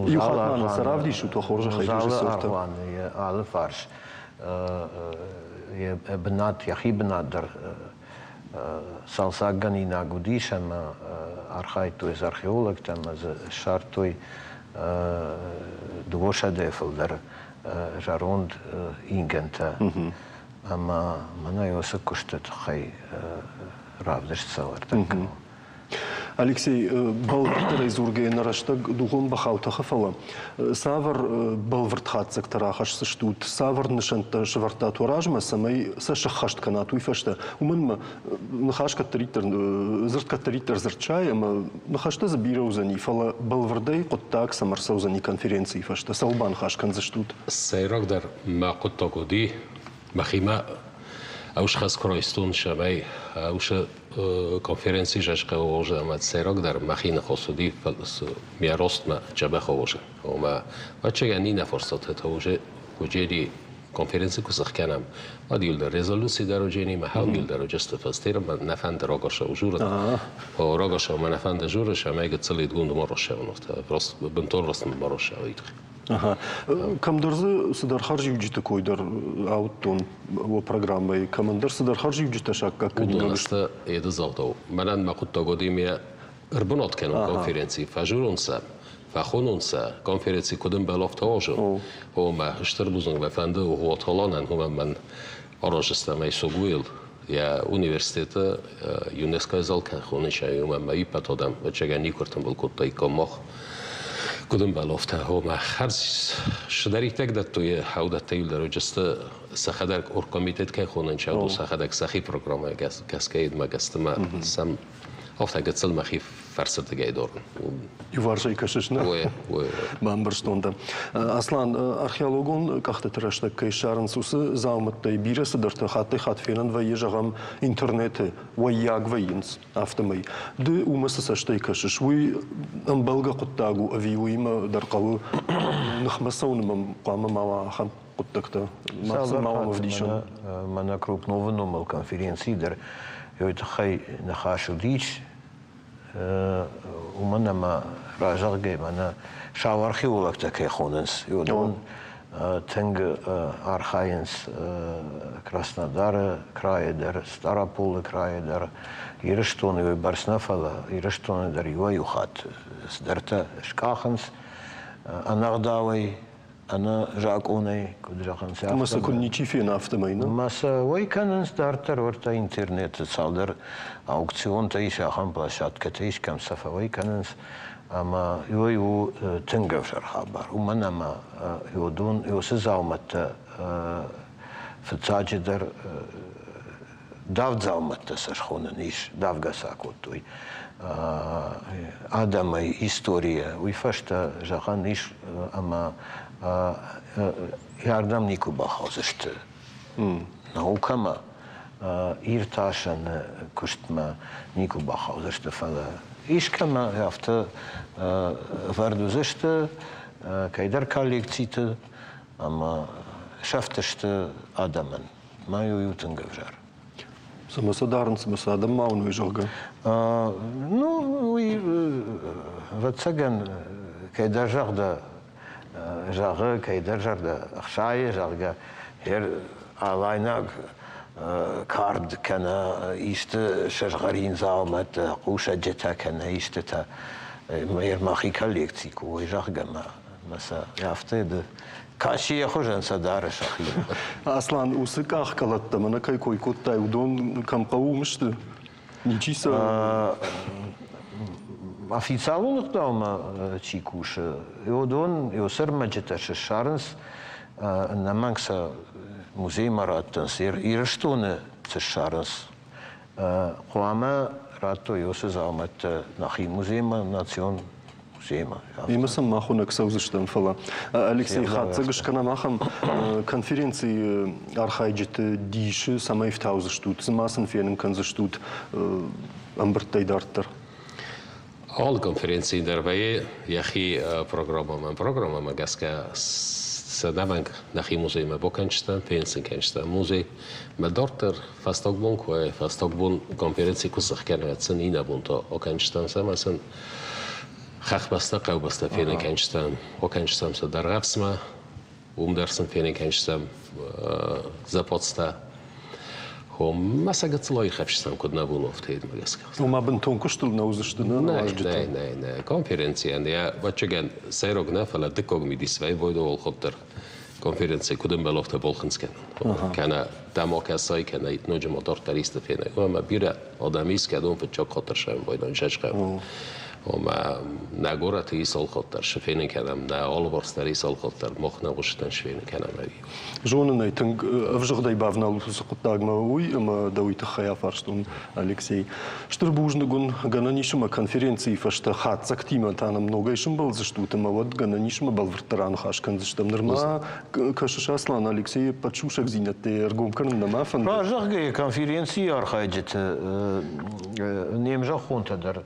Иу хатт ма нын сӕ равдисут, уӕ хорзӕхӕй, режиссертӕ. аргъуаны йӕ алы фарс йӕ бынат, йӕхи бынат дӕр цалцӕггӕнинаг уыдис ӕмӕ архайдтой дзы археологтӕ ӕмӕ дзы ссардтой 200-ӕй фылдӕр зӕронд ингӕнтӕ. Ӕмӕ мӕнӕ уыцы куысты тыххӕй равдыст цӕуы ӕртӕккӕ. Алексей, бӕлвырддӕрӕй дзургӕйӕ нӕ рӕстӕг дугъон бӕхау тӕхы, фӕлӕ цавӕр бӕлвырд хатдзӕгтӕ рахӕсдзыстут, цавӕр нысӕнттӕ сӕвӕрдтат уӕ размӕ, цӕмӕй сӕ сӕххӕст кӕнат уый фӕстӕ? Уымӕн ӕмӕ ныхас кӕддӕриддӕр, дзырд кӕддӕриддӕр дзырдсайы ӕмӕ ныхӕстӕ дзы бирӕ уыдзӕни, фӕлӕ бӕлвырдӕй хъуыддаг цӕмӕ ӕрцӕудзӕни конференцийы фӕстӕ, цӕуыл баныхас кӕндзыстут? Сӕйрагдӕр мӕ хъуыддаг уыди, мӕхимӕ ӕусхӕц куы райстон, цӕмӕй уыцы конференци зӕзхъӕуы ӕмӕ сӕйрагдӕр мӕхи ныхос уыди ме ростмӕ дзӕбӕх уже. Ома, ӕвӕццӕгӕн иннӕ фарстатӕ уже уыджери конференци куы цых кӕнӕм, уӕд иуылдӕр резолюци дӕр уыджени, мӕ хау иуылдӕр уыджысты фӕстер, мӕ нӕ фӕнды рагашау журын. Рагашау мӕ нӕ фӕнды журы, сӕмӕй гыццыл идгунд марошау, бынтон раст марошау идгъ. Кӕмдӕр дзы цыдӕр хӕрзиуджыты кой дӕр ауыдтон уӕ программӕйы. Кӕмӕндӕр цыдӕр хӕрзиуджытӕ саккаг кӕнинаг Уыдон сты Едызалдау. Мӕнӕн мӕ хъуыддаг уыди ме ӕрбынат кӕнон конференцийы, фӕзурон сӕм. Фӕхонон сӕ конференци куыд ӕмбӕлы, афтӕ уарзын. Омӕ стыр бузныг мӕ фӕнды Уотолонӕн, уымӕн мӕн аразыстӕм ӕй Согуйыл йӕ университеты ЮНЕСКО-йы зал кӕй хонынц, уымӕн мӕ иппӕт адӕм ӕцӕгӕн никуы ӕртымбыл кодтаиккам мах. Куыд ӕмбӕлы, афтӕ. Омӕ хӕрз цыдӕриддӕр дӕттой, аудӕттӕ иу дӕр уыдысты сӕхӕдӕг оргкомитет кӕй хонынц, уыдон сӕхӕдӕг сӕхи программӕ гӕсгӕ йедмӕ гӕсгӕ мӕ сӕм афтӕ гыццыл мӕхи фӕрсырдыгӕй дорын. Иуварсӕй кӕсыс, нӕ? Ой, ой, ой. Бамбӕрстон дӕ. Аслан, археологон къӕхтыты рӕстӕг кӕй ссарынц, уыцы дзаумӕттӕй бирӕ цыдӕртӕ хаттӕй-хатт фенӕн вӕййы, зӕгъӕм, интернеты уӕййаг вӕййынц, афтӕмӕй. Ды уымӕ цы цӕстӕй кӕсыс, уый ӕмбӕлгӕ хъуыддаг у ӕви уыимӕ дӕр хъӕуы ныхмӕ цӕуынмӕ хъуамӕ ма уа ахӕм хъуыддӕгтӕ? Ма ма уӕм ӕвдисӕн? Мӕнӕ Крупновы номыл конференцийы дӕр уый тыххӕй ныхас уыдис, уымӕн ӕмӕ разӕгъгӕ мӕнӕ сау археологтӕ кӕй хонынц, уыдон тынг архайынц Краснодары крайы дӕр, Стъараполы крайы дӕр, Ирыстоны уый бӕрц нӕ, фӕлӕ Ирыстоны дӕр иуӕй-иу хатт цыдӕртӕ скъахынц ӕнӕгъдауӕй, ӕнӕ закъонӕй, куыд зӕгъынц, Ӕмӕ сӕ куы ничи фена, афтӕмӕй, нӕ? Ӕмӕ сӕ уӕй кӕнынц дарддӕр уӕртӕ интернеты цалдӕр аукционтӕ ис, ахӕм площадкӕтӕ ис, кӕм сӕ фӕуӕй кӕнынц. Ӕмӕ уый у тынг ӕвзӕр хабар, уымӕн ӕмӕ уыдон уыцы дзаумӕттӕ фыццаджыдӕр давд дзаумӕттӕ сӕ схонӕн ис, давгӕ сӕ кодтой адӕмӕй, историйӕ. Уый фӕстӕ зӕгъӕн ис, ӕмӕ ардӕм никуы бахаудзысты наукӕмӕ, иртасӕны куыстмӕ никуы бахаудзысты, фӕлӕ искӕмӕ афтӕ ӕвӕрд уыдзысты кӕйдӕр коллекциты ӕмӕ сӕфтысты адӕмӕн. Мӕ иу тынг ӕвзӕр. Цымӕ сӕ дарынц, цымӕ сӕ адӕм ма уыной, зӕгъгӕ? Ну, уый, ӕвӕццӕгӕн, кӕйдӕр зӕгъдӕ зӕгъы, кӕйдӕр зӕрдӕ ӕхсайы, зӕгъгӕ, хер алайнаг кард кӕнӕ исты сызгъӕрин дзаумӕттӕ, хъусӕджытӕ кӕнӕ истытӕ мӕхи коллекци куы уой, зӕгъгӕ, мӕ сӕ афтӕ ды Кассийы хуызӕн сӕ дары сӕхи. Аслан, уыцы къахкъӕлӕттӕ мӕнӕ кӕй кой кодтай, уыдон кӕм хъӕуы, уым сты? Ничи сӕ... Официалон ӕгъдаумӕ чи кусы, уыдон уыцы ӕрмӕджытӕ ссарынц, ӕнӕмӕнг сӕ музеймӕ раттынц, Ирыстоны цы ссарынц, хъуамӕ радтой уыцы дзаумӕттӕ нӕхи музеймӕ, национ музеймӕ. Имӕ сын мах уынӕг цӕудзыстӕм, фӕлӕ Алексей, хатдзӕг скӕнӕм ахӕм конференцийы архайджыты дисы цӕмӕй ӕфтаудзыстут, цы ма сын фенын кӕндзыстут ӕмбырдтӕй дарддӕр? Алы конференцийы дӕр вӕййы йӕхи программӕмӕ. Программӕмӕ гӕсгӕ сӕ ӕнӕмӕнг нӕхи музеймӕ бакӕнджытӕм, фенын кӕнджытӕм музей. Мӕ дарддӕр фӕстаг бон куы фӕстаг бон конференци куы сӕхгӕнӕт сын иннӕ бон та акӕнджытӕм сӕ сын хӕхбӕстӕ, хъӕубӕстӕ фенын кӕнджытӕм, акӕнджытӕм сӕ Дӕргъӕвсмӕ, уым дӕр сын фенын кӕнджытӕм западстӕ. Мӕ сӕ гыццыл аирхӕфсдзӕн, куыд нӕ бон афтӕ йедмӕ гӕсгӕ. Ома бынтон куыстыл нӕ уыдзысты, нӕ уазджытӕ? Нӕ, нӕ, нӕ. Конференцийӕн йӕ ӕвӕццӕгӕн сӕйраг нӕ, фӕлӕ дыккаг мидис вӕййы войдовол дӕр. Конференци куыд ӕмбӕлы, афтӕ балхынцъ кӕнын. Кӕнӕ дӕм акӕсай, кӕнӕ ноджы ма дарддӕр исты фенай. Ӕмӕ бирӕ адӕм ис, кӕдон фыццаг хатт дӕр сӕмбӕлдӕн сӕсхъӕуы. Омӕ нӕ горӕты ис алхатт дӕр сфенын кӕнӕм, нӕ алыварс дӕр ис алхатт дӕр, мах нӕ хъуыстӕн сфенын кӕнӕм ӕви. Зонын ӕй, тынг ӕвзыгъдӕй бавналут уыцы хъуыддагмӕ, уый ӕмӕ дӕ уый тыххӕй афарстон, Алексей. Стыр бузныг уын, гӕнӕн ис ӕмӕ конференцийы фӕстӕ хатдзӕгтимӕ та нӕм ногӕй сымбӕлдзыстут ӕмӕ уӕд гӕнӕн ис ӕмӕ бӕлвырддӕр аныхас кӕндзыстӕм. Нырма кӕсыс, Аслан, Алексейы ӕппӕт сусӕгдзинӕдтӕ ӕргом кӕнын нӕма фӕнды? Зӕгъгӕ, конференцийы архайджыты не мзӕххонтӕ дӕр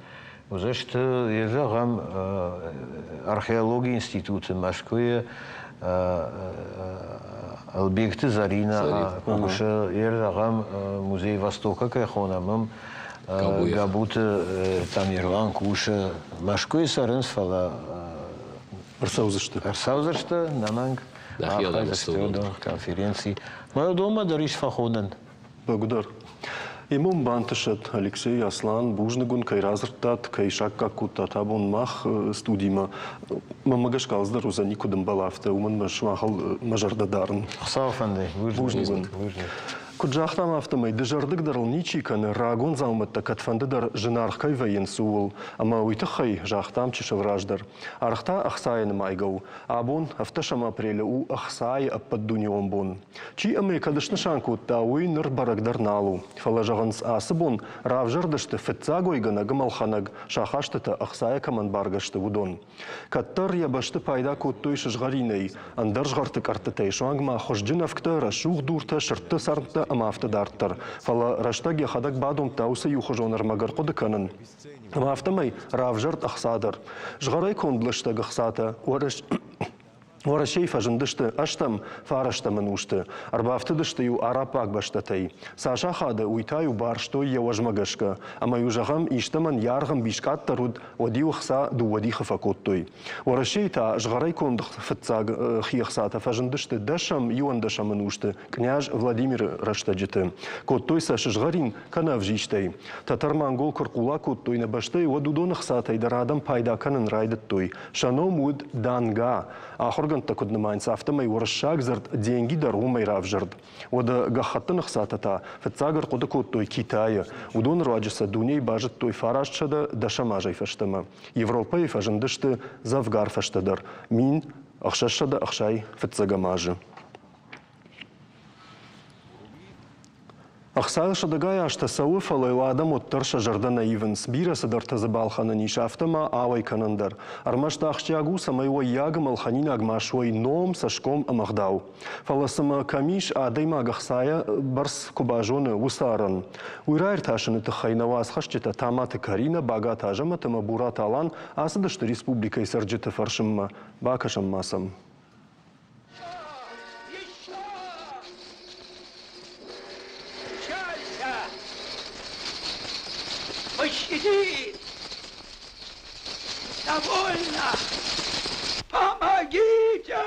уыдзысты, зӕгъӕм, археологийы институты Мӕскуыйы Ӕлбегты Зӕринӕ кусы, зӕгъӕм, музей Востока кӕй хонӕм, ам Габуты Тамерлан кусы. Мӕскуыйы цӕрынц, фӕлӕ ӕрцӕудзысты. Ӕрцӕудзысты, нӕмӕнг. Архайдзысты конференци. Мӕ уыдонмӕ дӕр ис фӕхонӕн. Бӕгуыдӕр. Имон бантысӕд, Алексей Аслан, бузныг уын, кӕй радзырдтат, кӕй саккаг кодтат абон мах студимӕ. Мӕнмӕ гӕсгӕ алцыдӕр уыдзӕн никуыд ӕмбӕл афтӕ, уымӕн мӕ сымахыл мӕ зӕрдӕ дарын. Хуыцауы фӕндӕй. Бузныг уын. Куыд загътам, афтӕмӕй дызӕрдыг дӕр ыл ничи кӕны, рагон дзаумӕттӕ кӕдфӕнды дӕр зынаргъ кӕй вӕййынц, ууыл. Ӕмӕ уый тыххӕй загътам чысыл раздӕр. Аргъ та ӕхцайӕ нымайгӕ у. Абон, ӕвддӕсӕм апрелы у ӕхцайы ӕппӕтдунеон бон. Чи ӕмӕ кӕд снысан кодта, уый ныр бӕрӕг дӕр нал у. Фӕлӕ зӕгъынц, ацы бон равзӕрдысты фыццаг уӕйгӕнӕг ӕмӕ ӕлхӕнӕг, сӕ ахастытӕ ӕхцайӕ кӕмӕн баргӕ сты, уыдон. Кӕддӕр йӕ бӕсты пайда кодтой сызгъӕринӕй, ӕндӕр згъӕрты къӕрттытӕй, суанг ма хуызджын ӕвгтӕ, рӕсугъд дуртӕ, сырдты цӕрмттӕ ӕмӕ афтӕ дарддӕр. Фӕлӕ рӕстӕг йӕхӕдӕг бадомдта уыцы иухуызон ӕрмӕг ӕрхъуыды кӕнын. Ӕмӕ афтӕмӕй равзӕрд ӕхца дӕр. Згъӕрӕй конд лыстӕг ӕхцатӕ Уӕрӕсейы фӕзындысты ӕстӕм, фарӕстӕм ӕнусты, ӕрбафтыдысты-иу араббаг бӕстӕтӕй. Цас ахады, уый та-иу барстой йӕ уӕзмӕ гӕсгӕ, ӕмӕ-иу зӕгъӕм, истӕмӕн йӕ аргъ ӕмбис къаддӕр уыд, уӕд-иу ӕхца дыууӕ дихы фӕкодтой. Уӕрӕсейы та згъӕрӕй конд фыццаг хи ӕхцатӕ фӕзындысты дӕсӕм, иуӕндӕсӕм ӕнусты къняз Владимиры рӕстӕджыты. Кодтой сӕ сызгъӕрин кӕнӕ ӕвзистӕй. Тӕтӕр-монгол куы рхъула кодтой нӕ бӕстӕйы, уӕд уыдон ӕхцатӕй дӕр адӕм пайда кӕнын райдыдтой. Сӕ ном уыд Данга. Ахуыргӕндтӕ куыд нымайынц, афтӕмӕй уырыссаг дзырд деньги дӕр уымӕй равзӕрд. Уӕдӕ гӕххӕттын ӕхцатӕ та фыццаг ӕрхъуыды кодтой Китайы. Уыдон руаджы сӕ дунейы базыдтой 910 азӕй фӕстӕмӕ. Европӕйы фӕзындысты дзӕвгар фӕстӕдӕр, 1665 азы. Ӕхцайыл сӕдӕгай азтӕ цӕуы, фӕлӕ йыл адӕм уӕддӕр сӕ зӕрдӕ нӕ ивынц. Бирӕ цыдӕртӕ дзы балхӕнӕн ис, афтӕ ма ауӕй кӕнӕн дӕр. Ӕрмӕст ахсджиаг у, цӕмӕй уӕййаг ӕмӕ ӕлхӕнинаг ма суой ном, цӕсгом ӕмӕ ӕгъдау. Фӕлӕ цымӕ кӕм ис, адӕймаг ӕхцайӕ бӕрц куы базоны, уыцы арӕн? Уый раиртасыны тыххӕй нӕ уацхӕсджытӕ Таматы Каринӕ, Багаты Азӕмӕт ӕмӕ Бураты Алан ацыдысты республикӕйы цӕрджыты фӕрсынмӕ. Бакӕсӕм ма сӕм. Пощади! Довольно! Помогите!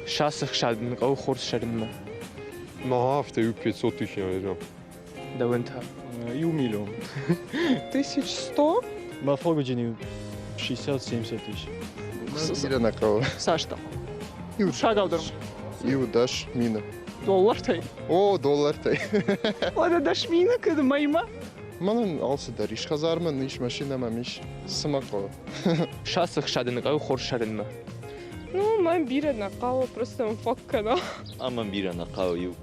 Шасы хсадын хъӕуы хорз сӕрынмӕ. Мага афтӕ иу 500 тысячи наверное. Дӕуӕн та? Иу миллион. 1100. Мӕ фӕгуыджын 60-70 тысяч. Бирӕ нӕ хъӕуы. Цастӕ? Иу Сагау дӕр. Иу 10 000. Доллартӕй? О, доллартӕй. Уӕдӕ 10 000 кӕд мӕймӕ? Мӕнӕн алцыдӕр ис. Хӕдзар мын ис, машинӕ мӕм ис. Цы мӕ хъӕуы? Шасы хсадын хъӕуы хорз сӕрынмӕ. Ну, мӕн бирӕ нӕ хъӕуы, просто мӕм фаг кӕна. А мӕн бирӕ нӕ хъӕуы иу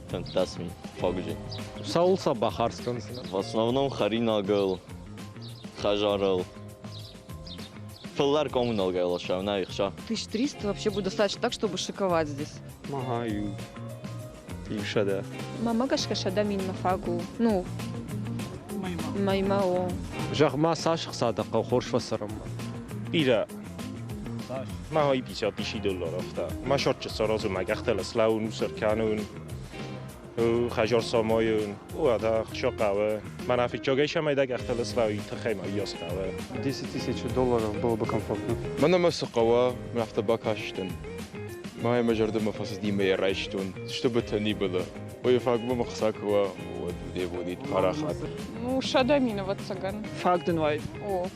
15 мин фагджын. Цӕуыл сӕ бахардз кӕндзынӕ? В основном хӕринагыл, хӕдзарыл. Фылдӕр коммуналгӕ ласӕм, нӕ ихса. 1300 вообще будет достаточно так, чтобы шиковать здесь. Ага, иу 100. Мӕнмӕ гӕсгӕ 100 000-мӕ фаг у. Ну, мӕймӕ о. Зӕгъ-ма, цас ӕхца дӕ хъӕуы хорз фӕцӕрынмӕ? Бирӕ. Ма 50 тысячи долларов та. Ма шортчы саразын, ма гӕхтӕ слауын, усыр кӕнын, хӕжор самайын. Уӕдӕ хсо хъӕуы. Мӕнӕ фыццагӕй самайдаг гӕхтӕ слауи тыххӕй ма иос хъӕуы. 10 тысяч долларов было бы комфортно. Мӕнӕ мӕ цы хъӕуа, мӕ афтӕ бакастӕн. Мӕ мӕ зӕрдӕмӕ фӕцыди мӕ йӕ райстон, чтобы то ни было. Ой, фаг мӕм ӕхца куы уа, уӕд уде будет парахат. Ну, 100 000 ӕвӕццӕгӕн. Фаг дын уаид? О.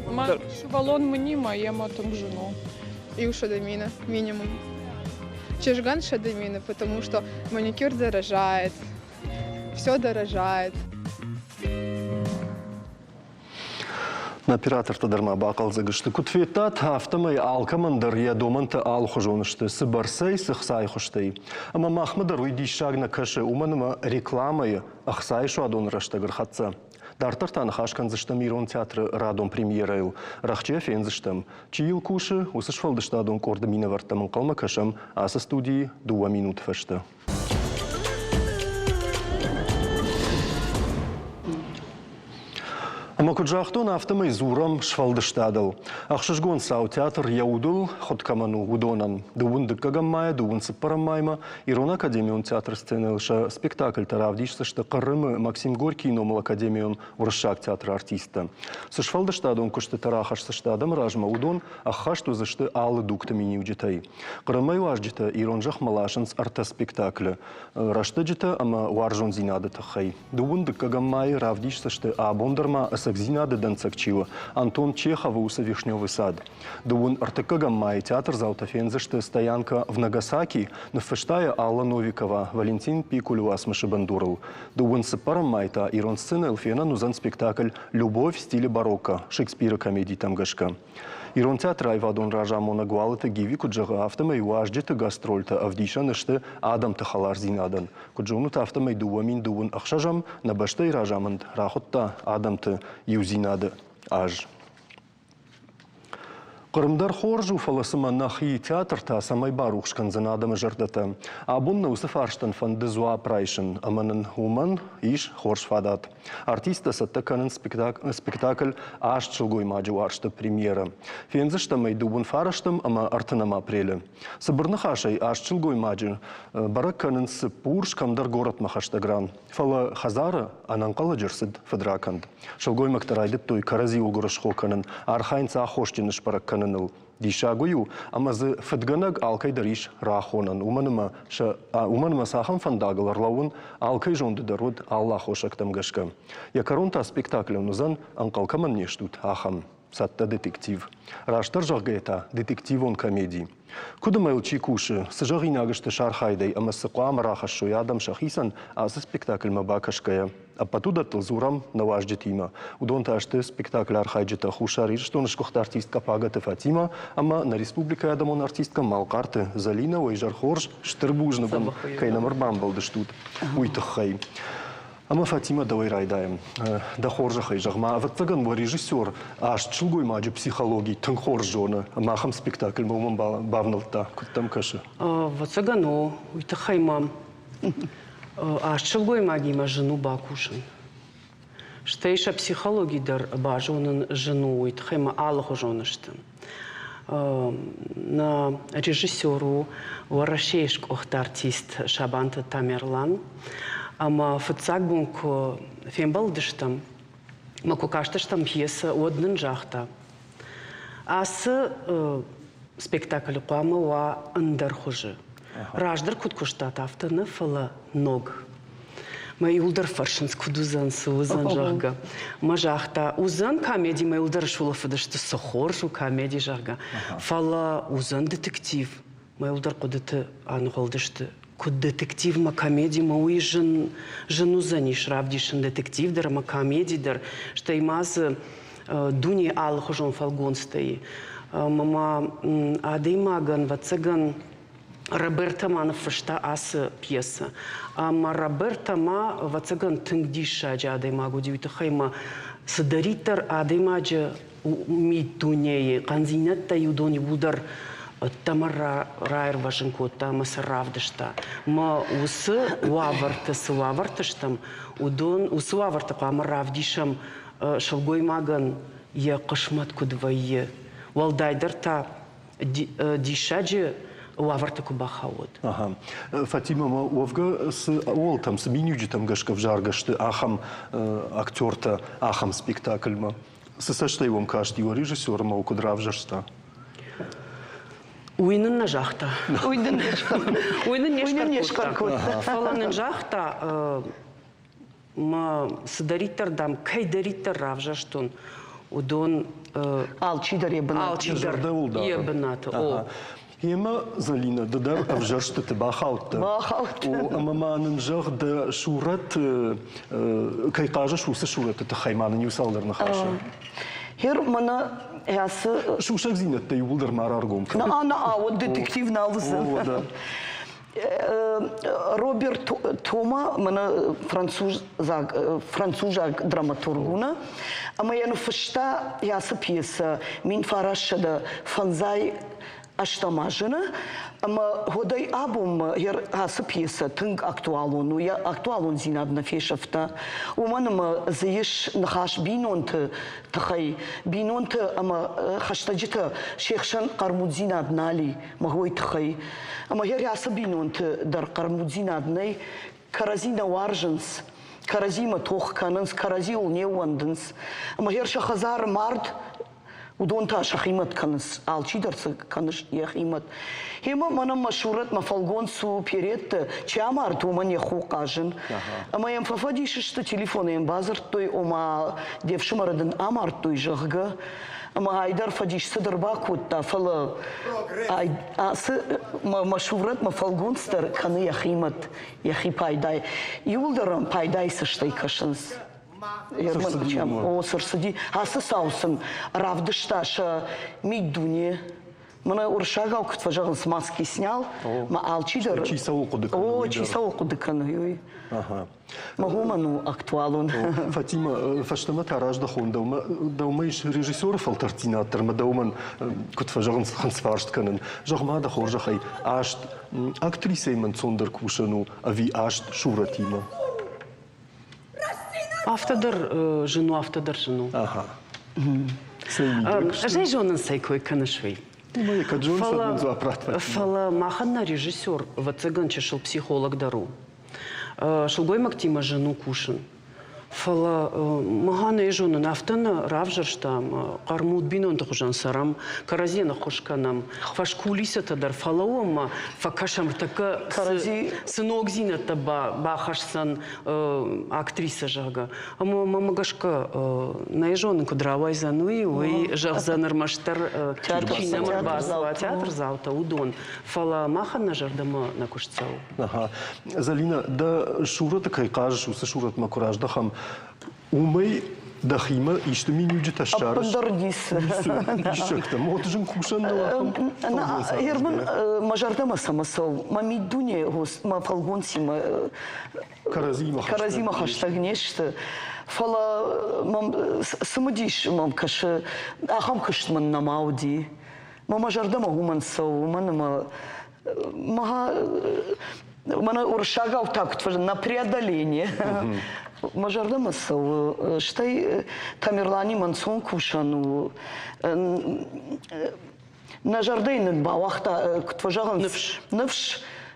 Мӕ сывӕллон мынимӕ, йемӕ тынг зын у. Иу 100 000 минимум. Чызгӕн 100 000, потому что маникюр дорожает, все дорожает. Оператортӕ дӕр ма бахъӕлдзӕг сты. Куыд федтат, афтӕмӕй алкӕмӕн дӕр йӕ домӕнтӕ алыхуызон сты, цы бӕрцӕй, цы хцайы хуызтӕй. Ӕмӕ махмӕ дӕр уый диссаг нӕ кӕсы, уымӕн ӕмӕ рекламӕйы ӕхцайы суадоны рӕстӕг ӕрхӕццӕ. Дарддӕр та ныхас кӕндзыстӕм Ирон театры радон премьерӕйыл. Рӕхджы фендзыстӕм, чи йыл кусы, уыцы сфӕлдыстадон къорды минӕвӕрттӕм ӕнхъӕлмӕ кӕсӕм ацы студийы 2 минуты фӕстӕ. Ӕмӕ куыд загътон, афтӕмӕй дзурӕм сфӕлдыстадыл. Ӕхсызгон цау театр йӕ удыл хуыд кӕмӕн у, уыдонӕн. Дыууын дыккӕгӕм майӕ дыууын цыппӕрӕм маймӕ Ирон академион театры сценӕйыл сӕ спектакльтӕ равдисдзысты Хъырымы Максим Горькийы номыл академион уырыссаг театры артисттӕ. Цы сфӕлдыстадон куыстытӕ рахӕсдзысты адӕмы размӕ, уыдон ӕххӕст уыдзысты алы дугты миниуджытӕй. Хъырымӕй уазджытӕ ирон зӕхмӕ ласынц ӕртӕ спектаклы рӕстӕджытӕ ӕмӕ уарзондзинады тыххӕй. Дыууын дыккӕгӕм майы равдисдзысты абон дӕр ма ӕцӕгдзинады дӕнцӕг чи у, Антон Чеховы уыцы Вишневый сад. Дыууын ӕртыккӕгӕм майы театрдзаутӕ фендзысты стоянка в Нагасаки, ныффыста йӕ Алла Новикова Валентин Пикулы уацмысы бындурыл. Дыууын цыппӕрӕм май та ирон сценӕйыл фенӕн уыдзӕн спектакль «Любовь в стиле барокко» Шекспиры комедитӕм гӕсгӕ. Ирон театры аивадон разамонӕг Уалыты Гиви куыд зӕгъы, афтӕмӕй уазджыты гастрольтӕ ӕвдисӕн сты адӕмты хӕлардзинадӕн. Куыд зонут, афтӕмӕй 2026-ӕм нӕ бӕстӕйы разамынд рахуыдта адӕмты иудзинады аз. Хъырым дӕр хорз у, фӕлӕ цымӕ нӕхи театр та цӕмӕй барухс кӕндзӕн адӕмы зӕрдӕтӕ? Абон нӕ уыцы фарстӕн фӕнды дзуапп райсын, ӕмӕ нын уымӕн ис хорз фадат. Артисттӕ цӕттӕ кӕнынц спектакль «Аст сылгоймаджы уарзты» премьерӕ. Фендзыстӕм ӕй дыууын фарӕстӕм ӕмӕ ӕртынӕм апрелы. Цыбыр ныхасӕй, аст сылгоймаджы бӕрӕг кӕнынц цыппурс кӕмдӕр горӕтмӕ хӕстӕг ран. Фӕлӕ хӕдзары ӕнӕнхъӕлӕджы рцыд фыдракӕнд. Сылгоймӕгтӕ райдыдтой кӕрӕдзиуыл гуырысхо кӕнын, архайынц аххосджыны сбӕрӕг кӕныныл. Диссаг уый у, ӕмӕ дзы фыдгӕнӕг алкӕй дӕр ис рахонӕн, уымӕн ӕмӕ сӕ уымӕн ӕмӕ цахӕм фӕндагыл ӕрлӕууын алкӕй зонды дӕр уыд алы аххосӕгтӕм гӕсгӕ. Йӕ кӕрон та спектаклӕн уыдзӕн, ӕнхъӕл кӕмӕн не стут, ахӕм цӕттӕ детектив. Растдӕр зӕгъгӕйӕ та, детективон комеди. Куыд ӕмӕ йыл чи кусы, цы зӕгъинаг сты сӕ архайдӕй ӕмӕ цы хъуамӕ рахӕссой адӕм сӕхицӕн ацы спектакльмӕ бакӕсгӕйӕ? Ӕппӕт уыдӕттыл дзурӕм нӕ уазджытимӕ. Уыдон та сты спектаклы архайджытӕ Хуссар Ирыстоны сгуыхт артисткӕ Пагӕты Фатимӕ ӕмӕ нӕ республикӕйы адӕмон артисткӕ Малхъарты Зӕлинӕ. Уӕ изӕр хорз, стыр бузныг уын, кӕй нӕм ӕрбамбӕлдыстут, уый тыххӕй. Ӕмӕ Фатимӕ дӕуӕй райдайӕм. Дӕ хорзӕхӕй зӕгъ-ма, ӕвӕццӕгӕн уӕ режиссер аст сылгоймаджы психологи тынг хорз зоны ӕмӕ ахӕм спектакльмӕ уымӕн бавнӕлдта, куыд дӕм кӕсы? Ӕвӕццӕгӕн, о. Уый тыххӕй мӕм аст сылгоймагимӕ зын у бакусын. Стӕй сӕ психологи дӕр базонын зын у, уый тыххӕй мӕ алыхуызон сты. Нӕ режиссер у Уӕрӕсейы сгуыхт артист Сабанты Тамерлан. Ӕмӕ фыццаг бон куы фембӕлдыстӕм ӕмӕ куы кастыстӕм пьесӕ, уӕд нын загъта, ацы спектакль хъуамӕ уа ӕндӕр хуызы. Раздӕр куыд куыстат, афтӕ нӕ, фӕлӕ ног. Мӕ иуылдӕр фӕрсынц, куыд уыдзӕн, цы уыдзӕн, зӕгъгӕ. Мӕ загъта, уыдзӕн комеди, мӕ иуылдӕр сулӕфыдысты, цы хорз у комеди, зӕгъгӕ. Фӕлӕ уыдзӕн детектив. Мӕ иуылдӕр хъуыдыты аныгъуылдысты. Куыд детективмӕ, комедимӕ, уый зын, зын уыдзӕнис равдисын детектив дӕр ӕмӕ комеди дӕр. Стӕй ма дзы дуне алыхуызон фӕлгонцтӕ и. Ӕмӕ ма адӕймагӕн, ӕвӕццӕгӕн, Роберта ма ныффыста ацы пьесӕ. Ӕмӕ Роберта ма, ӕвӕццӕгӕн, тынг диссаджы адӕймаг уыди, уый тыххӕй ма цыдӕриддӕр адӕймаджы миддунейы хъӕндзинӕдтӕ уыдон иууылдӕр ӕддӕмӕ раирвӕзын кодта ӕмӕ сӕ равдыста. Мӕ уыцы уавӕрты, цы уавӕрты стӕм, уыдон уыцы уавӕрты хъуамӕ равдисӕм сылгоймагӕн йӕ хъысмӕт куыд вӕййы. Уӕлдайдӕр та диссаджы уавӕрты куы бахауод. Ага. Фатимӕ, ма уӕвгӕ цы ӕууӕлтӕм, цы миниуджытӕм гӕсгӕ ӕвзаргӕ сты ахӕм актертӕ ахӕм спектакльмӕ? Цы цӕстӕй уӕм касти уӕ режиссер ӕмӕ куыд равзӕрста? Уый нын нӕ загъта. Уый нын Уый нын не схъӕр кодта. Фӕлӕ нын загъта, мӕ цыдӕриддӕр, дам, кӕйдӕриддӕр равзӕрстон, уыдон алчидӕр йӕ бынаты. Алчидӕр йӕ бынаты. О. Емӕ, Зӕлинӕ, ды дӕр ӕвзӕрстыты бахаудтӕ. Бахаудтӕ. О, ӕмӕ ма нын зӕгъ, дӕ сурӕт, кӕй хъазыс, уыцы сурӕты тыххӕй ма нын иу цалдӕр ныхасы. Хер, мӕнӕ ацы... Сусӕгдзинӕдтӕ иууылдӕр ма раргом кӕн. На, на, уӕд детектив нал уыдзӕн. Роберт Тома мӕнӕ французаг, французаг драматург у нӕ, ӕмӕ йӕ ныффыста ацы пьесӕ 1905. Ӕстӕм азы ӕмӕ уӕдӕй абонмӕ ацы пьесӕ тынг актуалон у, йӕ актуалондзинад нӕ фесӕфта. Уымӕн ӕмӕ дзы ис ныхас бинонты тыххӕй, бинонты ӕмӕ хӕстӕджытӕ се хсӕн хъӕрмуддзинад нал и, мӕгой тыххӕй. Ӕмӕ йӕ ацы бинонты дӕр хъӕрмуддзинад нӕй, кӕрӕдзи нӕ уарзынц, кӕрӕдзимӕ тох кӕнынц, кӕрӕдзиуыл не ууӕндынц. Ӕмӕ гъер сӕ хӕдзары мард уыдон та сӕхи мӕт кӕнынц, алчидӕр цы кӕны йӕхи мӕт. Гъемӕ мӕнӕн мӕ сурӕт, мӕ фӕлгонц у Перетты, чи амард, уымӕн йӕ хо хъазын. Ӕмӕ йӕм фӕфӕдис сты, телефоны йӕм бадзырдтой, ома де фсымӕры дын амардтой, зӕгъгӕ. Ӕмӕ айдӕр фӕдис цыдӕр бакодта, фӕлӕ ацы мӕ сурӕт, мӕ фӕлгонц дӕр кӕны йӕхи мӕт, йӕхи пайдай. Иуылдӕр ӕм пайдайы цӕстӕй кӕсынц. О, цы рцыди? Ацы цау сын равдыста сӕ миддуне. Мӕнӕ уырыссагау куыд фӕзӕгъынц, маски снял, мӕ алчидӕр... Чи цӕуыл хъуыды кӕны? О, чи цӕуыл хъуыды кӕны, уый. Ага. Мӕ уымӕн у актуалон. Фатима, фӕстӕмӕ та раздӕхон дӕумӕ, дӕумӕ ис режиссеры фӕлтӕрддзинад дӕр ӕмӕ дӕумӕн, куыд фӕзӕгъынц, хынцфарст кӕнын. Зӕгъ-ма дӕ хорзӕхӕй, аст актрисӕимӕ ӕнцондӕр кусӕн у ӕви аст сурӕтимӕ? Афтӕ дӕр зын у, афтӕ дӕр зын у. Ӕз ӕй зонын, цӕй кой кӕныс, уый. Фӕлӕ махӕн нӕ режиссер, ӕвӕццӕгӕн, чысыл психолог дӕр у. Сылгоймӕгтимӕ зын у кусын. Фӕлӕ махӕн ӕй зонын, афтӕ нӕ равзӕрстам, хъӕрмуд бинонты хуызӕн цӕрӕм, кӕрӕдзийӕн ӕххуыс кӕнӕм, фӕскулисӕтӕ дӕр фӕлӕууӕм ӕмӕ фӕкӕсӕм, тӕккӕ цы ногдзинӕдтӕ бахӕсдзӕн актрисӕ, зӕгъгӕ. Ӕмӕ мӕмӕ гӕсгӕ нӕ зонын, куыд рауайдзӕн уый, уый зӕгъдзӕн ӕрмӕстдӕр чи нӕм ӕрбацӕуа театрдзаутӕ, уыдон. Фӕлӕ махӕн нӕ зӕрдӕмӕ нӕ куыст цӕуы. Ага. Зӕлинӕ, дӕ сурӕты кӕй хъазыс, уыцы сурӕтмӕ куы раздӕхӕм, уымӕй дӕхимӕ исты миниуджытӕ ссарыс? Ӕппындӕр ницы. Диссӕгтӕ. Мот зын кусӕн нӕу ахӕм Герман, мӕ зӕрдӕмӕ цӕмӕ цӕуы? Мӕ миддуне, мӕ фӕлгонцимӕ кӕрӕдзимӕ хӕстӕг не сты. Фӕлӕ мӕм цымыдис мӕм кӕсы, ахӕм куыст мын нӕма уыди. Мӕ мӕ зӕрдӕмӕ уымӕн цӕуы, уымӕн ӕмӕ мӕнӕ уырыссагау та куыд фӕзын, на преодоление. Мӕ зӕрдӕмӕ цӕуы. Стӕй Тамерланимӕ ӕнцон кусӕн у. Нӕ зӕрдӕйы нын бауагъта, куыд фӕзӕгъынц, ныфс. Ныфс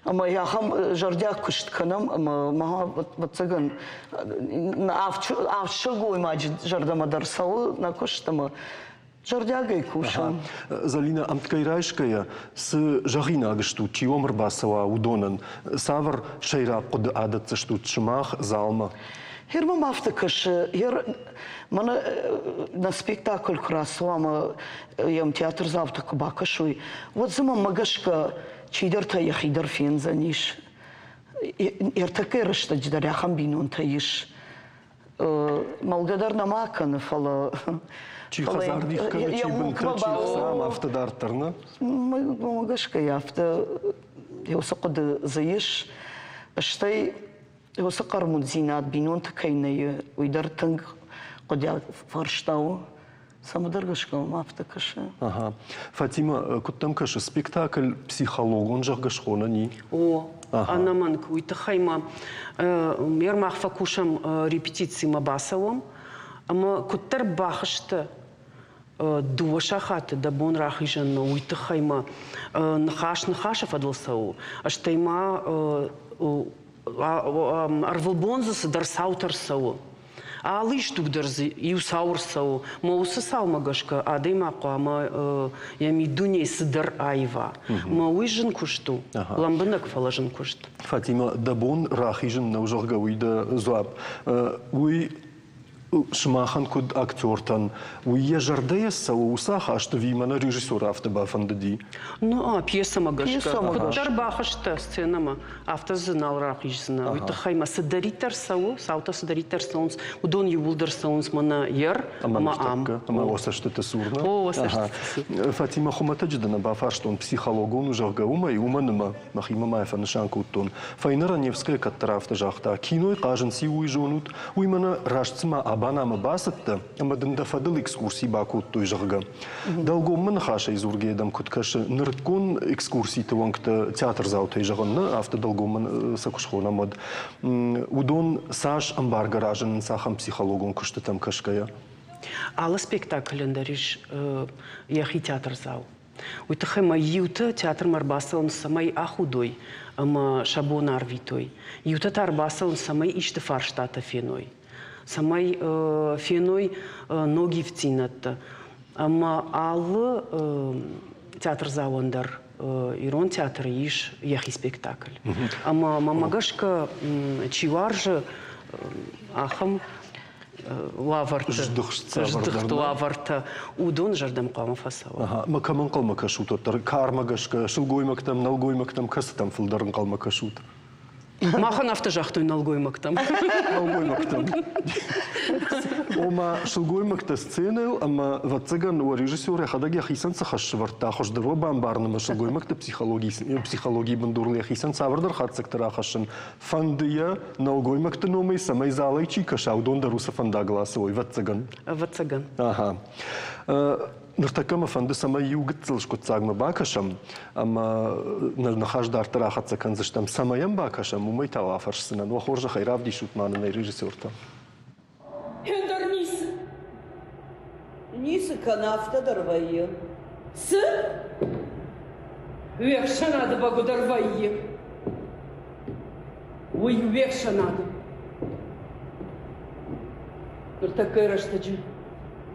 ӕмӕ ахӕм зӕрдиаг куыст кӕнӕм, ӕмӕ мӕ ӕвӕццӕгӕн, авд сылгоймаджы зӕрдӕмӕ дӕр цӕуы нӕ куыст ӕмӕ зӕрдиагӕй кусӕм. Зӕлинӕ, ӕмткӕй райсгӕйӕ, цы зӕгъинаг стут, чи уӕм ӕрбацӕуа, уыдонӕн? Цавӕр сӕйраг хъуыды адӕтдзыстут сымах залмӕ? Гъер мӕм афтӕ кӕсы, гъер мӕнӕ нӕ спектакль куы рацӕуа ӕмӕ йӕм театрдзаутӕ куы бакӕсой, уӕд дзы мӕнмӕ гӕсгӕ чидӕртӕ йӕхи дӕр фендзӕнис. Ӕртӕккӕйы рӕстӕджы дӕр ахӕм бинонтӕ ис. Мӕлгӕ дӕр нӕма кӕны, фӕлӕ Чи хӕдзар дих кӕны, чи бынтӕ, чи хца, афтӕ дарддӕр, нӕ? Мӕ гӕсгӕ афтӕ уыцы хъуыды дзы ис. Стӕй уыцы хъӕрмуддзинад бинонты кӕй нӕ и, уый дӕр тынг хъуыдиаг фарста у. Цӕмӕдӕр гӕсгӕ мӕм афтӕ кӕсы. Ага. Фатима, куыд дӕм кӕсы, спектакль психологон, зӕгъгӕ, схонӕн и? О, ӕнӕмӕнг. Уый тыххӕй ма ме мах фӕкусӕм репетицимӕ бацӕуӕм, ӕмӕ куыддӕр бахызтӕ дыууӕ сахаты дӕ бон рахизӕнмӕ, уый тыххӕй ма ныхас ныхасы фӕдыл цӕуы, стӕй ма ӕрвылбон дзы цыдӕр цаутӕ рцӕуы. Алы исдуг дӕр дзы иу цау ӕрцӕуы. Мӕ уыцы цаумӕ гӕсгӕ адӕймаг хъуамӕ йӕ миддунейы цыдӕр аива. Мӕ уый зын куыст у, лӕмбынӕг, фӕлӕ зын куыст. Фатимӕ, дӕ бон рахизын нӕу, зӕгъгӕ, уый дӕ дзуапп. Уый сымахӕн куыд актертӕн, уый йӕ зӕрдӕйӕ цӕуы уыцы ахаст ӕви мӕнӕ режиссер афтӕ бафӕндыди? Ну, пьесӕмӕ гӕсгӕ. Куыддӕр бахызтӕ сценӕмӕ, афтӕ дзы нал рахиздзынӕ. Уый тыххӕй мӕ цыдӕриддӕр цӕуы, цаутӕ цыдӕриддӕр цӕуынц, уыдон иууылдӕр цӕуынц мӕнӕ ер ӕмӕ ам. Ӕмӕ уӕ цӕстыты цур, нӕ? О, уӕ цӕстыты цур. Фатимӕ, хуымӕтӕджы дӕ нӕ бафарстон, психологон у, зӕгъгӕ, уымӕй, уымӕн ӕмӕ мӕхимӕ ма фӕнысан кодтон. Фӕйнӕ Раневская кӕддӕр афтӕ загъта, кинойы хъазын циу, уый зонут, уый мӕнӕ раст цыма абанамӕ бацыдтӕ ӕмӕ дын дӕ фӕдыл экскурси бакодтой, зӕгъгӕ. Дӕлгоммӕ ныхасӕй дзургӕйӕ дӕм куыд кӕсы, нырыккон экскурситы уӕнгтӕ театрдзаутӕй зӕгъын нӕ, афтӕ дӕлгоммӕ сӕ куы схонӕм, уӕд уыдон цас ӕмбаргӕ разынынц ахӕм психологон куыстытӕм кӕсгӕйӕ? Алы спектаклӕн дӕр ис йӕхи театрдзау. Уый тыххӕй ма иутӕ театрмӕ ӕрбацӕуынц, цӕмӕй ахудой ӕмӕ сӕ бон арвитой. Иутӕ та ӕрбацӕуынц, цӕмӕй исты фарстатӕ феной, цӕмӕй феной ног ивддзинӕдтӕ. Ӕмӕ алы театрдзауӕн дӕр ирон театры ис йӕхи спектакль. Ӕмӕ мӕмӕ гӕсгӕ, чи уарзы, ахӕм уавӕрты, здыхт уавӕртӕ, уыдон зӕрдӕм хъуамӕ фӕцӕуа. Ма кӕм ӕнхъӕлмӕ кӕсут уӕддӕр? Кармӕ гӕсгӕ, сылгоймӕгтӕм, нӕлгоймӕгтӕм кӕцытӕм фылдӕр ӕнхъӕлмӕ кӕсут? Махӕн афтӕ загътой нӕлгоймӕгтӕм. Нӕлгоймӕгтӕм. Ома, сылгоймӕгтӕ сценӕйыл ӕмӕ, ӕвӕццӕгӕн, уӕ режиссер йӕхӕдӕг йӕхицӕн цы хӕс сӕвӕрдта, хуыздӕр уӕ бамбарын ӕмӕ сылгоймӕгты психологийы бындурыл йӕхицӕн цавӕрдӕр хатдзӕгтӕ рахӕссын фӕнды йӕ нӕлгоймӕгты номӕй, цӕмӕй залӕй чи кӕса, уыдон дӕр уыцы фӕндагыл ацӕуой, ӕвӕццӕгӕн. Ӕвӕццӕгӕн. Аха. Ныртӕккӕ мӕ фӕнды, цӕмӕй иу гыццыл скъуыддзагмӕ бакӕсӕм ӕмӕ нӕ ныхас дарддӕр ахӕццӕ кӕндзыстӕм. Цӕмӕй йӕм бакӕсӕм, уымӕй та уӕ афӕрсдзынӕн. Уӕ хорзӕхӕй, равдисут ма нын ӕй режиссертӕ. Ӕндӕр ницы. Ницы кӕны, афтӕ дӕр вӕййы. Цы? Уе хсӕнады бӕгуыдӕр вӕййы. Уый уе хсӕнады. Ныртӕккӕйы рӕстӕджы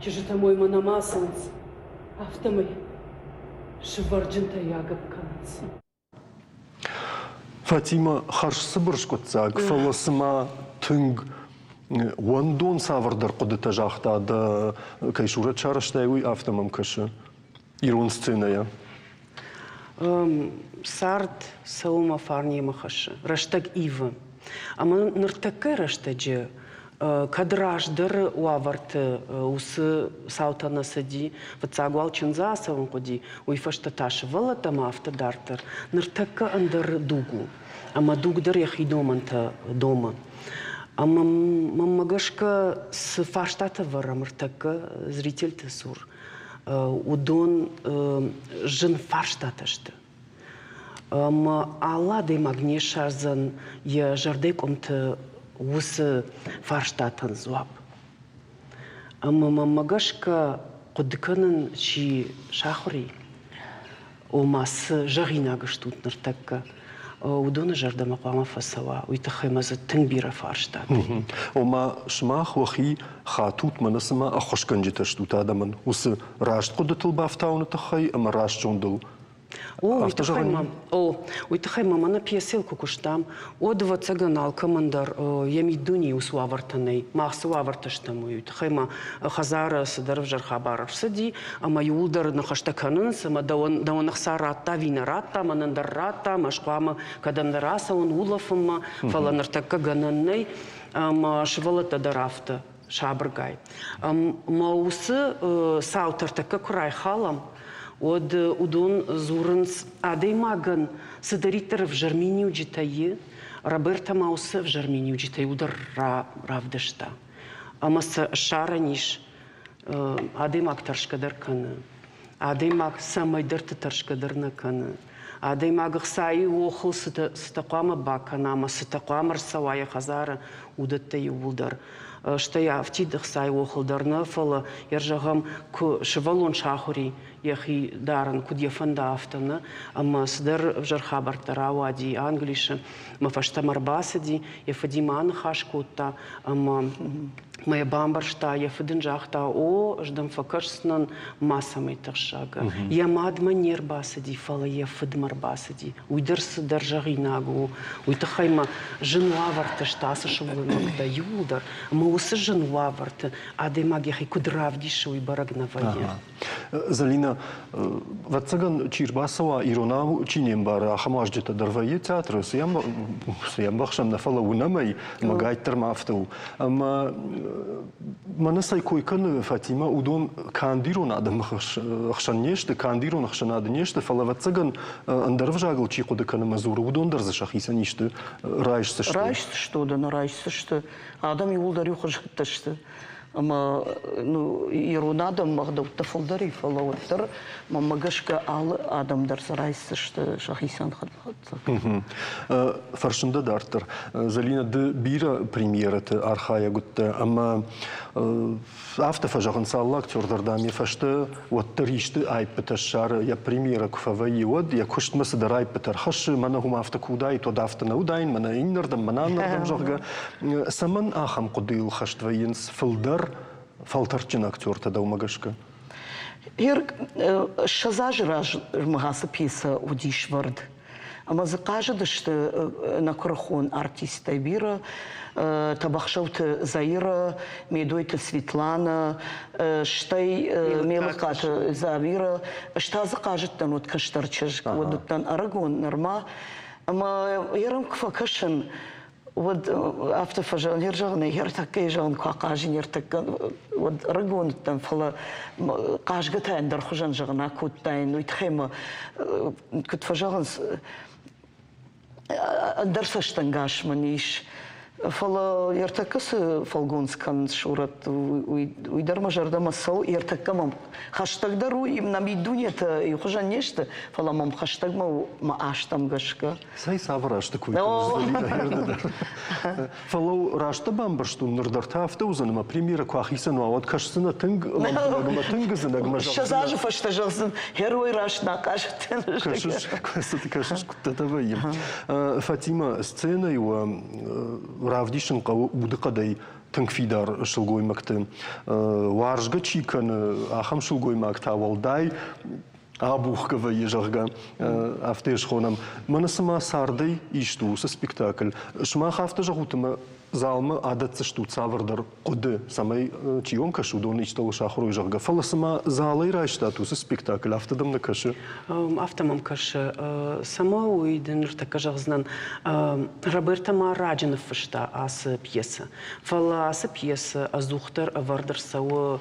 чызджытӕ моймӕ нӕма цӕуынц, афтӕмӕй сывӕрджынтӕй агӕпп кӕнынц. Фатимӕ хӕрзцыбыр скъуыддзаг, фӕлӕ цыма тынг уӕндон цавӕрдӕр хъуыдытӕ загъта дӕ кӕй сурӕт сарӕзтай, уый афтӕ мӕм кӕсы ирон сценӕйӕ. Цард цӕуы мӕ фарн йемӕ хӕссы, рӕстӕг ивы. Ӕмӕ ныртӕккӕ рӕстӕджы кӕд раздӕры уавӕрты уыцы цаутӕ нӕ цыди, фыццаг уал чындзы ацӕуын хъуыди, уый фӕстӕ та сывӕллӕттӕ ӕмӕ афтӕ дарддӕр. Ныртӕккӕ ӕндӕр дуг у, ӕмӕ дуг дӕр йӕхи домӕнтӕ домы. Ӕмӕ мӕнмӕ гӕсгӕ цы фарстатӕ вӕрӕм ӕртӕккӕ зрительты цур, уыдон зын фарстатӕ сты. Ӕмӕ алы адӕймаг не ссардзӕн йӕ зӕрдӕйы къуымты уыцы фарстатӕн дзуапп. Ӕмӕ мӕнмӕ гӕсгӕ хъуыды кӕнын чи сахуыр и, ома цы зӕгъинаг стут ныртӕккӕ, уыдоны зӕрдӕмӕ хъуамӕ фӕцӕуа, уый тыххӕй мӕ дзы тынг бирӕ фарстатӕ. Ома сымах уӕхи хатут, мӕнӕ цыма ӕххуысгӕнджытӕ стут адӕмӕн уыцы раст хъуыдытыл бафтауыны тыххӕй ӕмӕ раст зондыл. О, уый тыххӕй ма, о, уый тыххӕй ма мӕнӕ пьесӕйыл куы куыстам, уӕд, ӕвӕццӕгӕн, алкӕмӕн дӕр йӕ миддунейы уыцы уавӕртӕ нӕй. Мах цы уавӕртӕ стӕм, уый тыххӕй ма хӕдзары цыдӕр ӕвзӕр хабар ӕрцыди, ӕмӕ иууылдӕр ныхӕстӕ кӕнынц, ӕмӕ дӕуӕн, дӕуӕн ӕхца радта ӕви нӕ радта, мӕнӕн дӕр радта, ӕмӕ ӕз хъуамӕ кӕдӕмдӕр ацӕуон улӕфынмӕ, фӕлӕ ныртӕккӕ гӕнӕн нӕй, ӕмӕ сывӕллӕттӕ дӕр афтӕ сабыргай. Ӕмӕ уыцы цаутӕ ӕртӕккӕ куы райхалӕм, уӕд уыдон дзурынц, адӕймагӕн цыдӕриддӕр ӕвзӕр миниуджытӕ и, Роберта ма уыцы ӕвзӕр миниуджытӕй уыдӕр равдыста. Ӕмӕ сӕ ссарӕн ис, адӕймаг тӕрсгӕ дӕр кӕны, адӕймаг цӕмӕйдӕрты тӕрсгӕ дӕр нӕ кӕны. Адӕймаг ӕхцайы охыл цытӕ хъуамӕ бакӕна ӕмӕ цытӕ хъуамӕ ӕрцӕуа йӕ хӕдзары, уыдӕттӕ иууылдӕр. Стӕй афтид ӕхцайы охыл дӕр нӕ, фӕлӕ йӕ зӕгъӕм, куы сывӕллон сахуыр и йӕхи дарын, куыд йӕ фӕнда, афтӕ нӕ, ӕмӕ цыдӕр ӕвзӕр хабӕрттӕ рауади Англисы, мӕ фӕстӕмӕ ӕрбацыди, йӕ фыдимӕ аныхас кодта ӕмӕ мӕ йӕ бамбӕрста, йӕ фыд ын загъта, о, ӕз дӕм фӕкӕсдзынӕн, мацӕмӕй тыхсаг. Йӕ мадмӕ не рбацыди, фӕлӕ йӕ фыдмӕ рбацыди. Уый дӕр цыдӕр зӕгъинаг у. Уый тыххӕй ма зын уавӕрты сты ацы сылгоймӕгтӕ иууылдӕр. Ӕмӕ уыцы зын уавӕрты адӕймаг йӕхи куыд равдисы, уый бӕрӕг нӕ вӕййы. Зӕлинӕ, ӕвӕццӕгӕн, чи рбацӕуа, иронау чи не мбары, ахӕм уазджытӕ дӕр вӕййы театры, цы йӕм ӕмбӕхсӕм нӕ, фӕлӕ уынӕм ӕй, ӕмӕ гайд дӕр ма афтӕ у. Ӕмӕ Мӕнӕ цӕй кой кӕны Фатимӕ, уыдон канд ирон адӕмы хсӕн не сты, канд ирон ӕхсӕнады не сты, фӕлӕ, ӕвӕццӕгӕн, ӕндӕр ӕвзагыл чи хъуыды кӕны ӕмӕ дзуры, уыдон дӕр дзы сӕхицӕн исты райсдзысты. Райсдзысты, уыдон райсдзысты. Адӕм иууылдӕр иухуызӕттӕ сты. Ӕмӕ ну, ирон адӕммӕ ӕгъдӕуттӕ фылдӕр и, фӕлӕ уӕддӕр, мӕнмӕ гӕсгӕ, алы адӕм дӕр сӕ райсдзысты сӕхицӕн хӕццӕг. Фӕрсын дӕ дарддӕр. Зӕлинӕ, ды бирӕ премьерӕты архайӕг уыдтӕ ӕмӕ афтӕ фӕзӕгъынц, алы актер дӕр, дам, йӕ фӕстӕ уӕддӕр исты аиппытӕ ссары, йӕ премьерӕ куы фӕвӕййы, уӕд йӕ куыстмӕ цыдӕр аиппытӕ ӕрхӕссы, мӕнӕ уым афтӕ куы уыдаид, уӕд афтӕ нӕ уыдаин, мӕнӕ иннӕрдӕм, мӕнӕ аннӕрдӕм, зӕгъгӕ. Цӕмӕн ахӕм хъуыдыйыл хӕст вӕййынц фылдӕр фӕлтӕрдджын актертӕ дӕумӕ гӕсгӕ? 20 азы размӕ ацы пьесӕ уыдис вӕрд. Ӕмӕ дзы хъазыдысты нӕ куырыхон артисттӕй бирӕ. Тӕбӕхсӕуты Заирӕ, Медойты Светланӕ, стӕй Мелыкаты Замирӕ. Ӕз та дзы хъазыдтӕн уӕд кӕстӕр чызг, уӕд уыдтӕн ӕрыгон нырма. Ӕмӕ йӕм куы фӕкӕсын, уӕд афтӕ фӕзӕгъын, йе рзӕгъын, йе ртӕккӕ зӕгъын, куы ахъазин, йе ртӕккӕ уӕд ӕрыгон уыдтӕн, фӕлӕ хъазгӕ та ӕндӕр хуызӕн зӕгъын акодтаин, уый тыххӕй мӕ, куыд фӕзӕгъынц, ӕндӕр цӕстӕнгас мын ис. Фӕлӕ ӕртӕккӕ цы фӕлгонц кӕнынц сурӕт, уый дӕр мӕ зӕрдӕмӕ цӕуы. Ӕртӕккӕ мӕм хӕстӕгдӕр у, нӕ миддунетӕ иухуызӕн не сты, фӕлӕ мӕм хӕстӕгмӕ у мӕ азтӕм гӕсгӕ. Цӕй цавӕр азты кой кӕныс, дӕр. Фӕлӕ раст дӕ бамбӕрстон, ныр дӕр та афтӕ уыдзӕн, ӕмӕ премьерӕ куы ахицӕн уа, уӕд кӕсдзынӕ тынг лӕмбынӕг ӕмӕ тынг ӕдзынӕг ӕмӕ 20 азы фӕстӕ зӕгъдзӕн, герой раст нӕ хъазыдтӕн. Кӕсыс, кӕсыс, куыдтӕ вӕййы. Фатимӕ, сценӕйы уӕ равдисын хъӕуы удыхъӕдӕй тынг фидар сылгоймӕгты. Уарзгӕ чи кӕны, ахӕм сылгоймаг та уӕлдай абухгӕ вӕййы, зӕгъгӕ, афтӕ йӕ схонӕм. Мӕнӕ цыма цардӕй ист у уыцы спектакль. Сымах афтӕ зӕгъут ӕмӕ залмӕ адӕтдзыстут цавӕрдӕр хъуыды, цӕмӕй чи уӕм кӕсы, уыдон истӕуыл сахуыр уой, зӕгъгӕ. Фӕлӕ цыма залӕй райстат уыцы спектакль, афтӕ дӕм нӕ кӕсы? Афтӕ мӕм кӕсы. Цӕмӕ уый дын ныртӕккӕ зӕгъдзынӕн. Роберто ма раджы ныффыста ацы пьесӕ. Фӕлӕ ацы пьесӕ ӕдзухдӕр ӕвӕрд ӕрцӕуы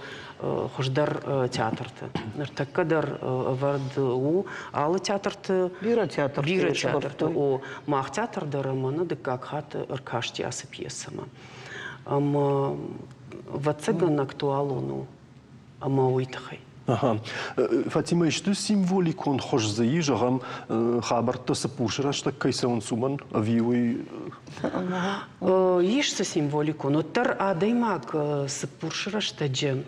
хуыздӕр театрты. Ныртӕккӕ дӕр ӕвӕрд у алы театрты. Бирӕ театрты. Бирӕ театрты. О, мах театр дӕр ӕмӕ нӕ дыккаг хатт ӕркасти ацы пьесӕмӕ. Ӕмӕ, ӕвӕццӕгӕн, актуалон у ӕмӕ уый тыххӕй. Ага. Фатимӕ, исты символикон хуыз дзы и, зӕгъӕм, хабӕрттӕ цыппурсы рӕстӕг кӕй цӕуынц, уымӕн, ӕви уый Ис цы символикон, уӕддӕр адӕймаг цыппурсы рӕстӕджы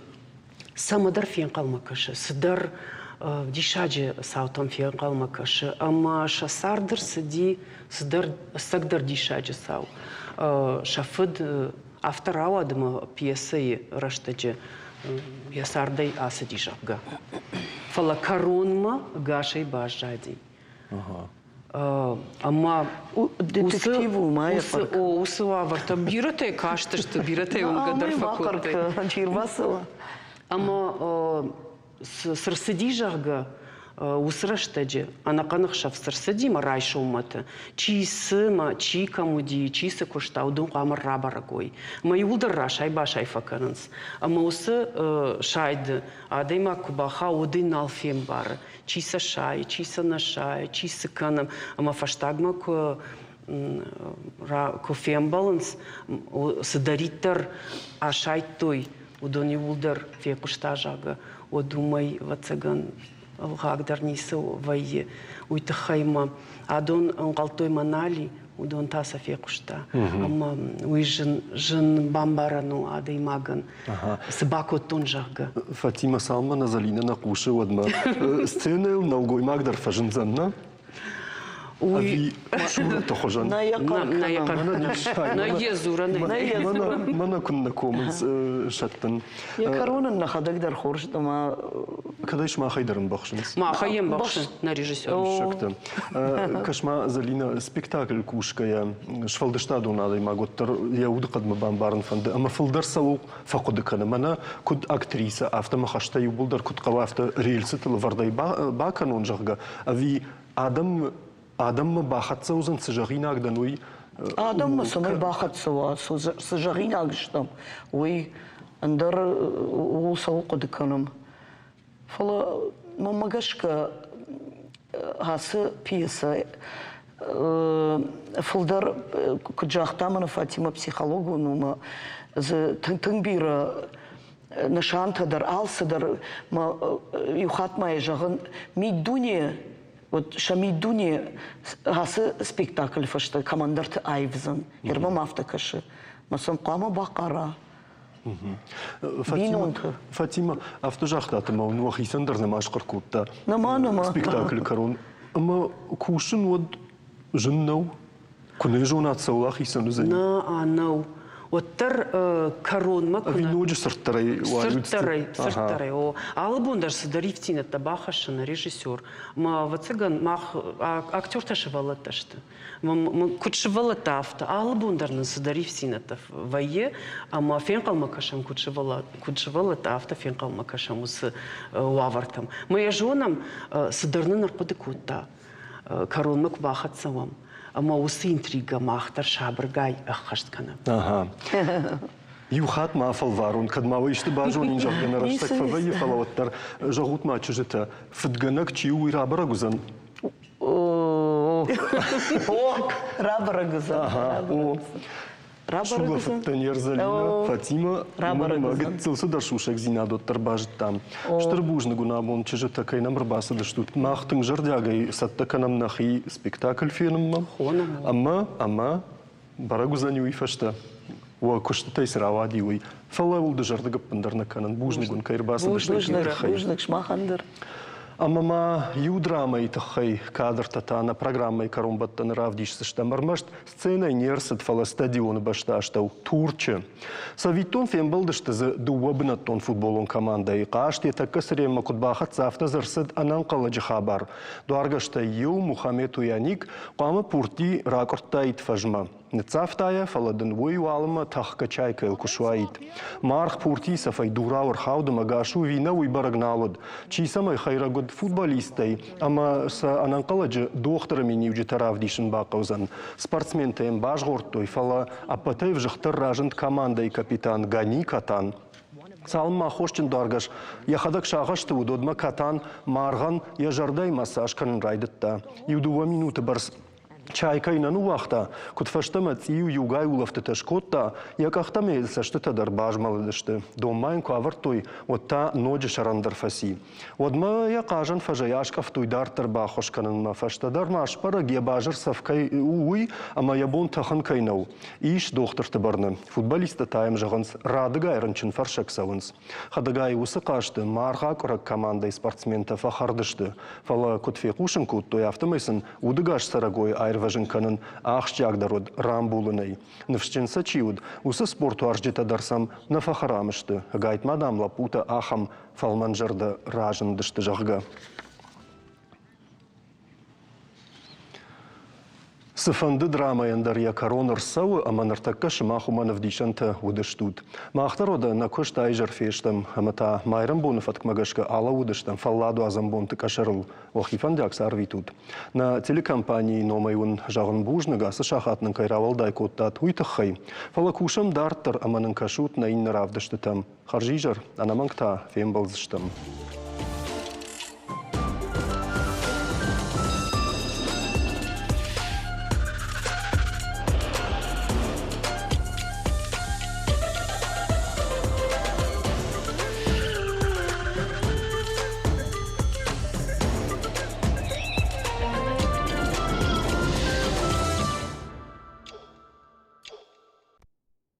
цӕмӕдӕр фенхъӕлмӕ кӕсы, цыдӕр диссаджы цаутӕм фенхъӕлмӕ кӕсы ӕмӕ сӕ царды рцыди цыдӕр ӕцӕгдӕр диссаджы цау. Сӕ фыд афтӕ рауад ӕмӕ пьесӕйы рӕстӕджы йӕ цардӕй ацыди, зӕгъгӕ. Фӕлӕ кӕронмӕ ӕгасӕй баззади. Ӕмӕ детектив у ма уыцы уавӕртӕ бирӕтӕ кастысты, бирӕтӕ уынгӕ дӕр фӕкодтой. Ӕмӕ цы рцыди, зӕгъгӕ, уыцы рӕстӕджы ӕнӕхъӕн ӕхсӕв цы рцыди мӕ райсоммӕты, чи цы мӕ чи кӕм уыди, чи цы куыста, уыдон хъуамӕ рабӕрӕг уой. Ӕмӕ иууылдӕр расай-басай фӕкӕнынц. Ӕмӕ уыцы сайды адӕймаг куы бахауы, уӕд ӕй нал фембары, чи сӕ сайы, чи сӕ нӕ сайы, чи цы кӕны. Ӕмӕ фӕстагмӕ куы куы фембӕлынц, цыдӕриддӕр асайдтой, уыдон иууылдӕр фехъуыста, зӕгъгӕ, уӕд уымӕй, ӕвӕццӕгӕн, ӕлгъаг дӕр ницы вӕййы. Уый тыххӕй мӕ адон ӕнхъӕлдтой Манали, уыдон та сӕ фехъуыста. Ӕмӕ уый зын, зын бамбарӕн у адӕймагӕн. Цы бакодтон, зӕгъгӕ. Фатимӕ, цалынмӕ нӕ Зӕлинӕ нӕ хъусы, уӕдмӕ сценӕйыл нӕлгоймаг дӕр фӕзындзӕн, нӕ? Ӕви сурӕты хуызӕн? Нӕ йӕ хъӕр Нӕ йӕ дзурӕн. Мӕнӕ куыннӕ комынц сӕттын. Йӕ кӕрон ын нӕхӕдӕг дӕр хорз ӕмӕ Кӕдӕй сымахӕй дӕр ӕмбӕхсынц? Махӕй ӕмбӕхсы нӕ режиссер. Диссӕгтӕ. Кӕс-ма, Зӕлинӕ, спектакль кусгӕйӕ, сфӕлдыстадон адӕймаг уӕддӕр йӕ удыхъӕдмӕ бамбарын фӕнды ӕмӕ фылдӕр цӕуыл фӕхъуыды кӕны. Мӕнӕ куыд актрисӕ, афтӕ мӕ хӕстӕ иууылдӕр куыд хъӕуы, афтӕ рельсытыл ӕвӕрдӕй бакӕнон, зӕгъгӕ, ӕви адӕм адӕммӕ бахӕццӕ уыдзӕн, цы зӕгъинаг дӕн, уый. Адӕммӕ цӕмӕй бахӕццӕ уа, цы зӕгъинаг стӕм, уый ӕндӕр ууыл цӕуыл хъуыды кӕнӕм. Фӕлӕ мӕнмӕ гӕсгӕ ацы пьесӕ фылдӕр, куыд загъта мӕнӕ Фатимӕ психологон у, ӕмӕ дзы тынг бирӕ нысантӕ дӕр, алцыдӕр мӕ иу хатт ма йӕ зӕгъын, миддуне, вот сӕ миддуне ацы спектаклы фӕстӕ кӕмӕндӕрты аивдзӕн. Гермӕм афтӕ кӕсы. Мӕ сӕм хъуамӕ бахъара. Бинонты. Фатима, афтӕ загътат, ӕмӕ уын уӕхицӕн дӕр нӕма схъӕр кодта Нӕма, нӕма. спектаклы кӕрон. Ӕмӕ кусын уӕд зын нӕу? Куы нӕ зонат, цӕуыл ахицӕн уыдзӕни? Нӕ, нӕу. Уӕддӕр кӕронмӕ куы Ӕви ноджы цырддӕрӕй уайут? Цырддӕрӕй, цырддӕрӕй, о. Алы бон дӕр цыдӕр ивддзинӕдтӕ бахӕссы нӕ режиссер. Мӕ, ӕвӕццӕгӕн, мах актертӕ сывӕллӕттӕ сты. Куыд сывӕллӕттӕ, афтӕ алы бон дӕр нын цыдӕр ивддзинӕдтӕ вӕййы, ӕмӕ фенхъӕлмӕ кӕсӕм, куыд сывӕллӕттӕ, афтӕ фенхъӕлмӕ кӕсӕм уыцы уавӕртӕм. Мӕ йӕ зонӕм, цыдӕр нын ӕрхъуыды кодта, кӕронмӕ куы бахӕццӕ уӕм, ӕмӕ уыцы интригӕ мах дӕр сабыргай ӕххӕст кӕнӕм. Ага. Иу хатт ма афӕлварон, кӕд ма уӕ исты базонин, зӕгъгӕ, нӕ рӕстӕг фӕвӕййы, фӕлӕ уӕддӕр зӕгъут ма, чызджытӕ, фыдгӕнӕг чи у, уый рабӕрӕг уыдзӕн? О, рабӕрӕг уыдзӕн. Рабӕрӕг уыдзӕн. Зӕлинӕ, Фатимӕ, уымӕн гыццыл цыдӕр сусӕгдзинад уӕддӕр базыдтам. Стыр бузныг уын абон чызджытӕ, кӕй нӕм ӕрбацыдыстут. Мах тынг зӕрдиагӕй цӕттӕ кӕнӕм нӕхи спектакль фенынмӕ. Ӕмӕ, ӕмӕ бӕрӕг уыдзӕни уый фӕстӕ, уӕ куыстытӕй цы рауади, уый. Фӕлӕ уыл дызӕрдыг ӕппындӕр нӕ кӕнын. Бузныг уын, кӕй ӕрбацыдыстут, уый тыххӕй. Бузныг сымахӕн дӕр. Ӕмӕ ма иу драмӕйы тыххӕй кадртӕ та нӕ программӕйы кӕронбӕттӕны равдисдзыстӕм. Ӕрмӕст сценӕйы не рцыд, фӕлӕ стадионы бӕстастӕу, Турчы. Цӕвиттон, фембӕлдысты дзы дыууӕ бынӕттон футболон командӕйы. Хъазт йӕ тӕккӕ цыренмӕ куыд бахӕццӕ, афтӕ дзы ӕрцыд ӕнӕнхъӕлӕджы хабар. Дуаргӕстӕй иу, Мухаммед Уяник, хъуамӕ пурти ракъуырдтаид фӕзмӕ. Ныццавта йӕ, фӕлӕ дын уый уалынмӕ тӕхгӕ чайкӕйыл куы суаид. Маргъ пуртийы цӕфӕй дурау ӕрхауд ӕмӕ гас у ӕви нӕ, уый бӕрӕг нал уыд. Чи цӕмӕй хӕйрӕг уыд футболисттӕй ӕмӕ сӕ ӕнӕнхъӕлӕджы дохтыры миниуджытӕ равдисын бахъӕудзӕн. Спортсментӕ йӕм базгъордтой, фӕлӕ ӕппӕтӕй ӕвзыгъддӕр разынд командӕйы капитан Гани Катан. Цалынмӕ аххосджын дуаргӕс йӕхӕдӕг сагъӕсты уыд, уӕдмӕ Катан маргъӕн йӕ зӕрдӕйы массаж кӕнын райдыдта. Иу-дыууӕ минуты бӕрц Чай кӕй нӕ ныууагъта, куыд фӕстӕмӕ цъиу иугай улӕфтытӕ скодта, йӕ къӕхтӕ ӕмӕ йыл цӕстытӕ дӕр базмӕлыдысты. Донмӕ йын куы авӕрдтой, уӕд та ноджы сӕрӕндӕр фӕци. Уӕдмӕ йӕ хъазӕн фӕзӕй аскъӕфтой дарддӕр баххуыс кӕнынмӕ. Фӕстӕдӕр ма сбӕрӕг, йӕ базыр цӕф кӕй у, уый ӕмӕ йӕ бон тӕхын кӕй нӕу. Ис дохтырты бӕрны. Футболисттӕ та йӕм зӕгъынц, радыгай рынчынфӕрсӕг цӕуынц. Хӕдӕгай уыцы хъазты маргъакъуырӕг командӕйы спортсментӕ фӕхӕрд сты, фӕлӕ куыд фехъусын кодтой, афтӕмӕй сын удыгас цӕрӕгойы аирвӕзын кӕнын ахсджиагдӕр уыд рамбулынӕй. Ныфсджын сӕ чи уыд, уыцы спортуарзджытӕ дӕр сӕм нӕ фӕхӕрам сты, ӕгайтма, дам, лӕппутӕ ахӕм фӕлмӕнзӕрдӕ разындысты, зӕгъгӕ. Цыфӕнды драмӕйӕн дӕр йӕ кӕрон ӕрцӕуы ӕмӕ ныртӕккӕ сымах уымӕн ӕвдисӕнтӕ уыдыстут. Мах дӕр уӕдӕ нӕ куыст аизӕр фестӕм ӕмӕ та майрӕмбоны фӕткмӕ гӕсгӕ алӕууыдыстӕм фӕлладуадзӕн бонты къӕсӕрыл. Уӕхи фӕндиаг цы арвитут. Нӕ телекомпанийы номӕй уын зӕгъын бузныг, ацы сахат нын кӕй рауӕлдай кодтат, уый тыххӕй. Фӕлӕ кусӕм дарддӕр ӕмӕ нын кӕсут нӕ иннӕ равдыстытӕм. Хӕрзизӕр, ӕнӕмӕнг та фембӕлдзыстӕм.